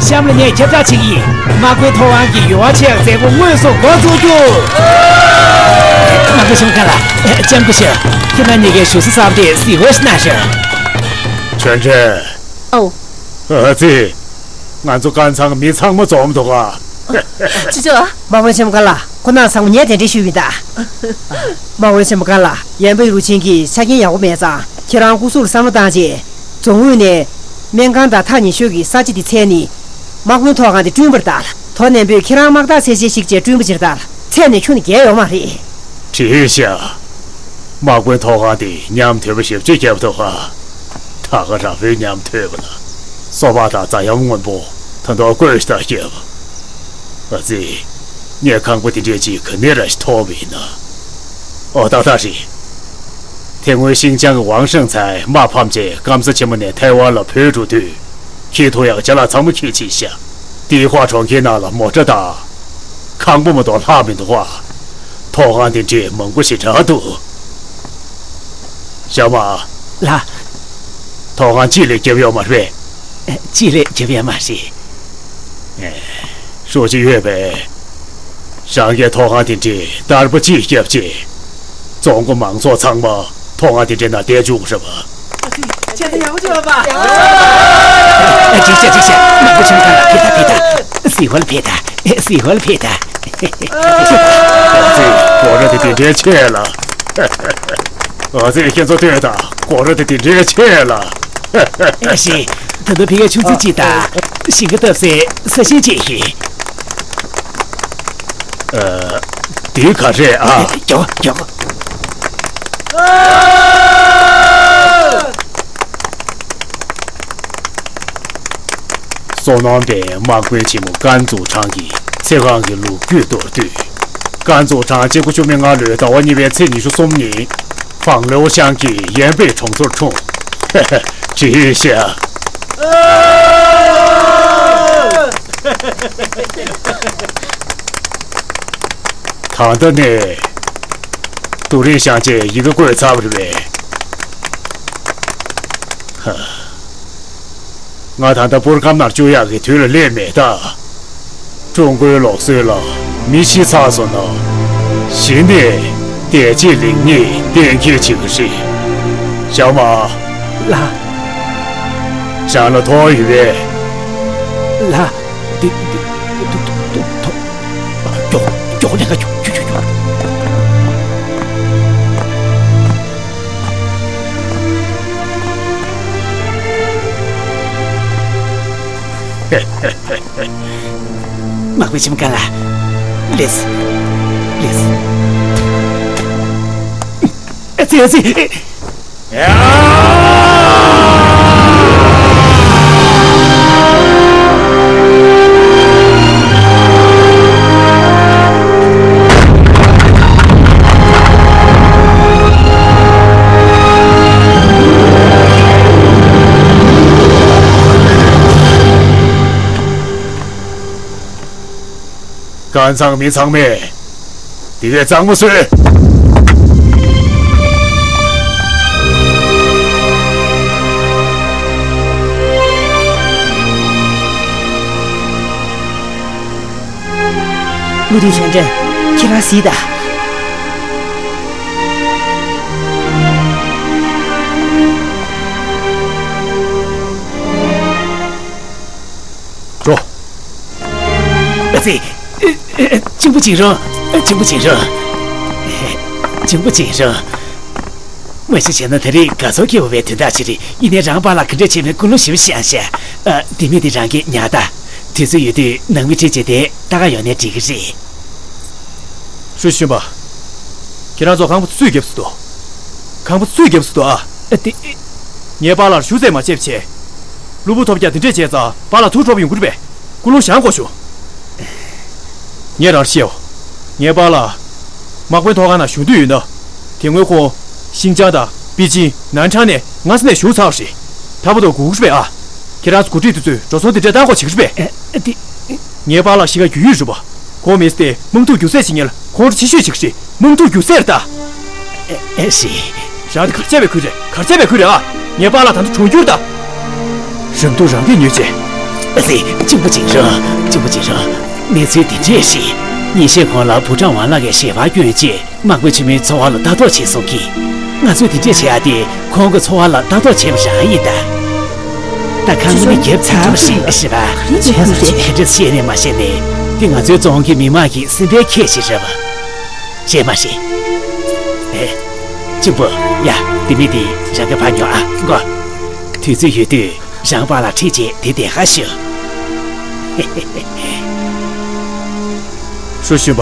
གཤམ་ལ་ངས་ཁྱབ་བསྒྲགས་བྱེད་ཀྱི་ཡིན། དམག་དཔོན་ཐོབ་དབང་གི་ཡུར་བ་ཆེ་ཡང་མཛད་སྒོ་དངོས་སུ་འགོ་འཛུགས་རྒྱུ། དམག་དཔོན་ཆེན་པོ་ཀ་ལ། ལྕམ་སྐུ་ཞབས། ཁྱེད་རྣམ་གཉིས་ཀའི་བཞུགས་ས་གསར་པ་དེ་གཟིགས་སྐོར་ཞིག་གནང་ཤོག་ཆོས་འབྲེལ། ཨོ། ཨ་ཙི། ང་ཚོ་དཀར་ཚང་མི་ཚང་མ་འཛོམས་འདུག་ག་ཅི་ཅི། དམག་དཔོན་ཆེན་པོ་ཀ་ལ། ཁོ་རྣམ་ཚང་མ་ངས་གདན་འདྲེན་ཞུས་པ་ཡིན་ད། དམག་དཔོན་ཆེན་པོ་ཀ་ལ། ཡན་པའི་རུ་ཆེན་གྱི་ཆ་རྐྱེན་ཡག་པོ་མེད་ཙང་ཁྱེད་རང་སྐུ་གཟུགས་ལ་བསམ་བློ་བཏང་རྗེས། རྫོང་དབུས་ནས་སྨན་ཁང་དང་ཐག་ཉེ་ཤོས་ཀྱི་ས་ཆ་འདི་འཚོལ་ནས། དམག་དཔོན་ཐོག་ཁང་འདི་བསྐྲུན་པར་གདའ་ལ། དོ་ནན་པོས་ཁྱེད་རང་དམག་རྟགས་ཚད་ཆེན་ཞིག་བཅས་བསྐྲུན་པ་ཅིར་གདའ་ལ། ཚད་ནས་ཁྱོན་ནས་བརྒལ་ཡོང་མ་རེད། བྲིས་ཤག་དམག་དཔོན་ཐོག་ཁང་འདི་ཉམས་དོད་པོ་ཞེ་པོ་ཅིག་བརྒྱབ་འདུག་ག་ད་ག་རང་བོས་ཉམས་དོད་པ་ལ། སོ་པ་དང་རྫ་གཡམ་སྔོན་པོ་ད་དུང་བཀོད་ཤག་བརྒྱབ། ཨ་ཙི། ངས་ཁང་པ་འདི་འདྲས་ཅིག་ག་ནས་ར་ཞིག་ཐོབ་པ་ཡིན་ན། ཨོ་ཏག་ཏག་རེད། དེ་སྔོན་ཤིང་ཅང་གི་ཝང་ཧྲེང་ཚའེ་དམག་ཕམ་རྗེས་སྐམ་ས་ཆེན་མོ་ནས་ཐའེ་ཝན་ལ་བྲོས་འགྲོ་དུས། ཁྱི་ཐོ་ཡག་ཅ་ལག་ཚང་མ་ཁྱེར་ཕྱིན་ཤག་དེའི་ཁོག་གྲོང་ཁྱེར་ནང་ལ་མོ་ཊ་དང་། ཁང་པ་མ་གཏོགས་ལྷག་མི་འདུག་ག་ཐོག་ཁང་དེ་འདྲས་མང་པོ་ཞེ་དྲག་འདུག་ཞའོ་མ། ལགས། ཐོག་ཁང་གཅིག་ལས་བརྒྱབ་ཡོད་མ་རེད། གཅིག་ལས་བརྒྱབ་ཡོད་མ་རེད། ཧྲུའུ་ཅི་ཡོད་པས། རང་གིས་ཐོག་ཁང་དེ་འདྲའི་བསྟར་པ་གཅིག་བརྒྱབ་རྗེས། རྫོང་སྒོ་མང་ཚོགས་ཚང་མ་ཐོག་ཁང་དེ་འདྲའི་ནང་བསྡད་བཅུག་རེད་པ། ཁྱེད་ཚོ་ཡག་པོ་བྱུང་བ་པ། ཨ། འགྲིག་ཤག་འགྲིག་ཤག་དམག་དཔོན་ཆེན་པོ་ཀ་ལ་ཕེབས་དང་ཕེབས་དང་། གཟིགས་སྐོར་ལ་ཕེབས་དང་། གཟིགས་སྐོར་ལ་ཕེབས་དང་། ཨ་ཙི། སྒོ་ར་དེ་དེ་འདྲའི་ཆེ་ལ། ཨ་ཙི། ཁྱེད་ཚོ་ལྟོས་དང་། སྒོ་ར་དེ་དེ་འདྲའི་ཆེ་ལ། ཨེ་ཤེ། ད་དུང་ཕ་གིར་ཆུ་མཛོད་གཅིག་དང་། ཞིང་ཁ་བཏབ་སའི་ས་ཞིང་གཅིག་ཡིན། ཨ། འདི་ག་རེད་ཨ། མགྱོགས་མགྱོགས། སོ་ནམ་པས་དམག་དཔོན་ཆེན་མོ་ཀན་ཙུའུ་ཁྲང་གི་ཚེ་གང་གི་ལོ་རྒྱུས་མདོར་བསྡུས། ཀན་ཙུའུ་ཁྲང་གཅིག་དགུ་བཅུ་མེད་ལྔ་ལོའི་ཟླ་བ་གཉིས་པའི་ཚེས་ཉི་ཤུ་གསུམ་ཉིན། ཧྥང་ལེའོ་ཤང་གི་ཡན་པེ་གྲོང་ཚོར་འཁྲུངས། བྲིས་ཤག་ད་ལྟ་ནས་ཏུ་རིན་ཤང་ཅེས་ཡི་གེ་བཀོད་ཚར་བ་རེད་པས། ཧ། ང་ད་ལྟ་པུར་ཁམས་ནང་བཅུག་ཡག་གི་དུས་ལ་སླེབས་མེད་ད། ཀྲུང་གོའི་ལུགས་སྲོལ་ལ་མི་ཤི་ཚར་སོང་ན། གཞི་ནས་བདེ་སྐྱིད་ལེགས་ཉེས་གཏན་འཁེལ་བྱེད་ཀྱི་རེད། ཞའོ་མ། ལགས། རང་ལ་ཐོ་ཡོད་པས། ལགས། འདི་འདི་འདི་ཐོ་ཐོ་ཐོ། མགྱོགས་མགྱོགས་ལེན་ག་མགྱོགས་མགྱོགས་མགྱོགས་མགྱོགས། དམག་དཔོན་ཆེན་མོ་ག་ལ། ལེས། ལེས། ཨ་ཙི་ཨ་ཙི། ཀན་ཚང་མི་ཚང་མས་དེ་གའི་གཙང་མ་བཟོས། བློ་མཐུན་ཆོས་སྒྲོན། ཁྱེད་རང་གཟིགས་དང་། འགྲོ། ཨ་ཙི། གཅིན་པ་བྱིན་རོགས། གཅིན་པ་བྱིན་རོགས། གཅིན་པ་བྱིན་རོགས། མ་གཞི་བྱས་ན་ད་རེས་དགའ་ཚོར་སྐྱེ་བོ་བའི་དོན་དག་ཅིག་རེད། ཡིན་ནའི་རང་པཱ་ལགས་ག་འདྲས་བྱས་མིན་ཀུན་སློང་ཞིབ་བཤད་ཤག་ཨ། དེ་མིན་དེ་རང་གིས་ཉར་ད། དུས་ཚོད་ཡོད་དུས་ནང་མི་ཁྲིད་བྱས་ཏེ་ལྟ་ག་ཡོང་ནའི་འགྲིག་གི་རེད། ཧྲུའུ་ཞུན་པ། ཁྱེད་རང་ཚོ་ཁང་པ་སུས་བརྒྱབ་སུ་འདུག་ཁང་པ་སུས་བརྒྱབ་སུ་འདུག་ཨ། ཨ། དེ། ངའི་པཱ་ལགས་ཞུ་ཚད་མ་བྱེད་པ་བྱས། གློ་བུར་ཐོལ་རྒྱག་དེ་འདྲས་བྱས་ཙང་པཱ་ལགས་ཐུགས་འཕྲོག་པ་ཡོང་གི་རེད་པས། ཀུན་སློང་བཞག་དགོས་བྱུང་། ངས་རང་བཤད་འོ། ངའི་པཱ་ལགས། དམག་དཔོན་ཐོག་ཁང་ནང་བཞུགས་འདོད་ཡོད་ན། དེ་སྔོན་ཁོང་། ཤིན་ཅང་དང་པེ་ཅིང་ནན་ཁྲང་ནས་སྔ་ས་ནས་བཞུགས་ཚར་བ་རེད། ད་བར་དུ་སྒུག་གི་རེད་པས་ཨ། ཁྱེད་རང་ཚོ་འགོ་ཁྲིད་དེ་ཚོས་འགྲོ་སོང་དེ་འདྲས་བཏང་དགོས་བྱེད་ཀྱི་རེད་པས། ཨ། དེ། ངའི་པཱ་ལགས་གཞིས་ཀ་རྒྱུས་ཡོད་རེད་པ། ཁོང་མེད་ཚེ་དམག་འཁྲུག་རྒྱུག་ཚད་བྱེད་མཁན་ལ་ཁོང་ཁྲོ་ཆེ་ཤོས་བྱེད་ཀྱི་རེད། དམག་འཁྲུག་རྒྱུག་ཚད་རེད་ད། ཨེ་ཨེ་ཤི། རང་དེ་གར་ཆད་པའི་ཁུལ་རེད། གར་ཆད་པའི་ཁུལ་རེད་ཨ། ངའི་པཱ་ལགས་ད་ལྟ་གྲོངས་རྒྱུ་རེད་ད། རང་སྡུག་རང་གིས་ཉོས་བྱས། ཨ་ཙི། གཅིན་པ་བྱིན་རོགས། གཅིན་པ་བྱིན་རོགས། གནས་ཚུལ་འདི་འདྲས་ཤིག་ཉིན་ཤས་གོང་ལ་བུ་ཀྲང་ཝང་ལགས་ཀྱིས་ཞལ་པར་བསྐྱོན་རྗེས་དམག་དཔོན་ཆེན་མོའི་འཚོ་བ་ལ་ལྟ་རྟོག་བྱེད་གསུང་གིས། ང་ཚོས་འདི་འདྲས་བྱེད་ཡ་དེ་ཁོང་གི་འཚོ་བ་ལ་ལྟ་རྟོག་བྱེད་པ་རང་ཡིན་ད། ད་ཁང་མིག་བརྒྱབ་ཚར་བ་ཞིག་ཞེས་པ། ག་འདྲས་བཤད་ནས་མ་བཤད་ནས་འདི་ང་ཚོའི་རྫོང་གི་མི་དམངས་ཀྱི་སེམས་པའི་ཁྱད་ཞིག་རེད་པ། རེད་མ་རེད། ཨེ། གཅིག་པུ། ཡ། དེ་མིན་དེ་རང་གི་ཕར་ཉོ་ཨ། མགོ། དུས་ཚོད་ཡོད་དུས་རང་པཱ་ལགས་ཁྲིད་བྱས་དེ་བསྡད་ཁ་ཞུ། ཧྲུའུ་ཞུན་པ།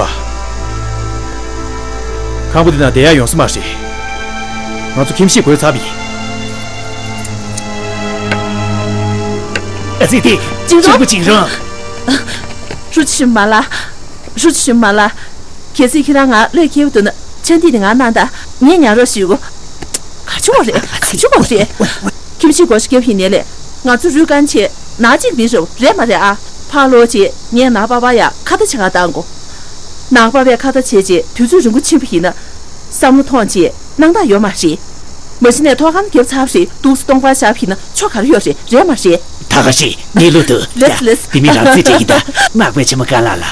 ཁང་པ་འདི་ནང་བསྡད་ཡག་ཡོང་ས་མ་རེད། ང་ཚོ་ཁྱིམ་གཞིས་བགོས་ཚར་བ་ཡིན། ཨ་ཙི། དེ་གཅིག་པུ་བྱིན་རོགས། ཧྲུའུ་ཅི་ཞུན་མ་ལགས། ཧྲུའུ་ཅི་ཞུན་མ་ལགས། གལ་སྲིད་ཁྱེད་རང་ང་བློས་འཁེལ་བ་འདུག་ན་ཆང་འདི་ནི་ང་གནང་དང་། ངས་ཉར་རོགས་ཞུ་གོ། ག་ཅི་བ་རེད། ག་ཅི་བ་རེད། ཁྱིམ་གཞིས་བགོ་བཤའ་བརྒྱབ་ཡིན་ནའི་ལས། ང་ཚོ་རུས་རྐང་ཆེ། ནག་གཅིག་མི་རེད། རེད་མ་རེད་ཨ། ཕར་ལོག་རྗེས་ངས་ནག་པ་པ་ཡ་ཁ་བརྡ་བྱེད་ག་བཏང་གོ། ནག་པ་པས་ཁ་བརྡ་བྱས་རྗེས་དུས་ཚོད་རིང་པོ་ཕྱིན་པ་ཡིན་ན། བསམ་བློ་ཐོངས་རྗེས་སྣང་དག་ཡོད་མ་རེད། མ་གཞི་ནས་ཐོག་ཁང་བརྒྱབ་ཚར་བ་རེད། འདུག་སེ་སྟོང་པར་བཞག་པ་ཡིན་ན་ཆོ་ག་རེ་ཡོད་རེད། རེད་མ་རེད། ད་ག་ཞིག་གནས་ལུགས་འདུག་ལེས་ལེས། དེ་མིན་རང་ཚོའི་གྲས་ཡིན་ད། དམག་དཔོན་ཆེན་མོ་ཀན་ལགས་ལ།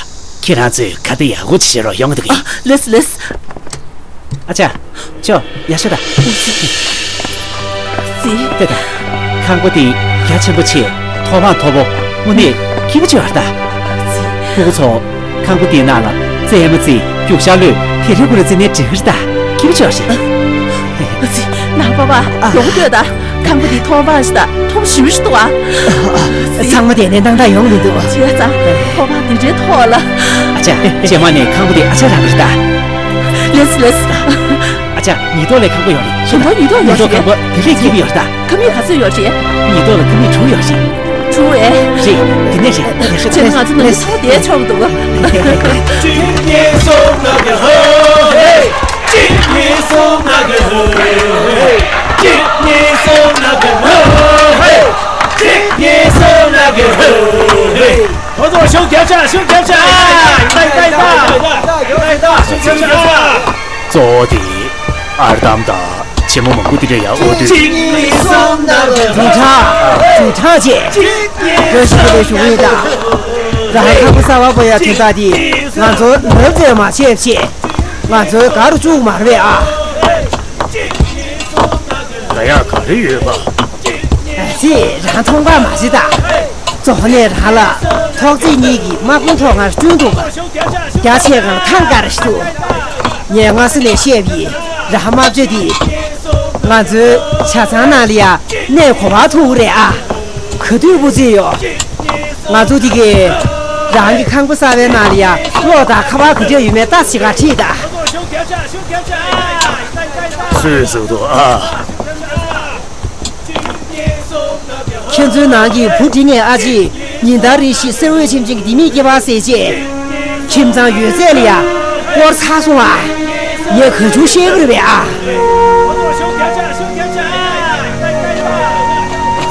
ཁྱེད་རང་ཚོས་ཁ་བརྡ་ཡག་པོ་ཅིག་བྱེད་རོགས་ཡོང་གི་འདུག་གས། ལེས་ལེས། ཨ་ཅག་ཅོ། ཡར་ཤོག་དང་། ཙི། ལྟོས་དང་། ཁང་པ་འདི་རྒྱ་ཆེན་པོ་ཆེ། ཐོག་མར་མཐོ་པོ། དངོས་གནས་སྐྱིད་པོ་ཅིག་ཡོད་རེད་ད། སྤུ་གུ་ཚོ། ཁང་པ་འདིའི་ནང་ལ་རྩེད་མོ་རྩེ། རྒྱུག་ཤར་གློད། དེ་རིགས་ཁོ་རང་རྩེ་ནས་འགྲིག་གི་རེད་ད། སྐྱིད་པོ་ཅིག་ཡོད་རེད། ཙི། ནང་པ་པ། ཡོང་ལྟོས་དང་། ཁང་པ་འདི་མཐོ་པོ་ཞིག་དང་མཐོ་པོ་ཞེ་པོ་ཞིག་འདུག་ཨ། ཙི། ཚང་མ་དེ་ནས་སྣང་དག་ཡོང་གི་མི་འདུག་བྱས་ཙང་མཐོ་པོ་འདི་འདྲའི་ཐོག་ལ། ཨ་ཅག་རྗེས་མ་ནས་ཁང་པ་འདི་ཨ་ཅག་རང་གི་རེད་ད། ལེས་ལེས། ཨ་ཅག་ཉིས་ཐོག་ལ་ཁང་པ་ཡོད་རེད། ཉིས་ཐོག་ཉིས་ཐོག་ཡོད་རེད། ཉིས་ཐོག་ཁང་པ་དེ་ལས་སྐྱིད་པོ་ཡོད་རེད་ད། ཁང་མིག་ག་ཚོད་ཡོད་རེད། ཉིས་ཐོག་ལ་ཁང་མིག་དྲུག་ཡོད་རེད། ཆུ་བས། རེད། དེ་ནས་རེད། དེ་ནས་རེད། བྱས་ན་ང་ཚོ་ནང་མི་ཚོ་དེ་ཆོག་འདུག་ག་གཅིག་གཉིས་གསུམ་ན་གི་ཧོ་ཧེ། གཅིག་གཉིས་གསུམ་ན་གི་ཧོ་ཧེ། གཅིག་གཉིས་གསུམ་ན་གི་ཧོ་ཧེ། གཅིག་གཉིས་གསུམ་ན་གི་ཧོ་ཧེ། ཁོ་ཚོ་ཤུགས་རྒྱབ་ཤག་ཤུགས་རྒྱབ་ཤག་ཨ། ཡིན་ད་ཡིན་ད་ཡིན་ད། ཡིན་ད་ཡིན་ད། ཤུགས་རྒྱབ་ཤག་གཙོ་བོ་དེ་ཨར་འདམ་དང་ཆེན་མོ་མང་པོ་དེ་འདྲ་ཡ་འོ་དུས། གཅིག་གཉིས་གསུམ་ན་གི་ཧོ། ཇུ་ཁྲ། ཇུ་ཁྲ་བཅས། བཀྲ་ཤིས་བདེ་ལེགས་ཞུ་གི་ཡིན་ད། རང་ཁ་པོ་གསར་བ་པོ་ཡ་དེ་ད་དེ་ང་ཚོ་ལབ་ཙེ་མ་བྱས་བྱས། ང་ཚོའི་ག་རུ་བཅུག་མ་རེད་པས་ཨ། ད་ཡག་ག་རེ་ཡོད་པ། ཨ་ཙི། རང་མཐོང་པ་མ་བྱེད་ད། རྫོང་ནས་རང་ལ་ཐོག་བརྩེགས་གཉིས་ཀྱི་དམག་དཔུང་ཐོག་ངར་བསྐྲུན་འདུག་པ། རྒྱ་ཆེ་གང་ཐང་དཀར་ཞིག་འདུག་ངས་སྔ་ས་ནས་བཤད་པའི་རང་དམག་སྤྱི་དེ། ང་ཚོའི་ཆ་ཚང་ནང་ལ་ཡ་གནས་གོ་བ་ཐུག་རེད་ཨ། ག་དུས་སྤུ་རྩེ་ཡོད། ང་ཚོ་དེ་གས་རང་གི་ཁང་པ་གསར་པའི་ནང་ལ་ཡ་གློག་དང་ཁ་པར་ག་འདྲ་ཡོད་མེད་ལྟ་ཞིག་ག་ཁྲིད་ད། སུས་ཟེར་འདུག་ཨ། ཁྱེད་ཚོའི་ནང་གི་བུ་འབྲིང་ངའི་ཨ་ཅེ་ཉིན་ལྟར་རེ་བཞིན་གསེར་འོད་ཆེམ་ཆེམ་གྱི་ལྡེ་མིག་སྐྱེ་བ་ཟེར་བྱས། ཁྱིམ་ཚང་ཡོད་ཚད་ལ་ཡ་སྐོར་ཚར་སོང་ཨ། ངས་ག་ཚོད་བཤད་གི་རེད་པས་ཨ།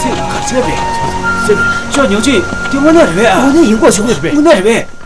ཚེ་ག་ཚད་རེད། ཚེ་ཅོ་ཉོ་ཅི་དེ་དངོས་གནས་རེད་པས་ཨ། དངོས་གནས་ཡིན་གོ་བྱུང་རེད་པས། དངོས་གནས་རེད་པས།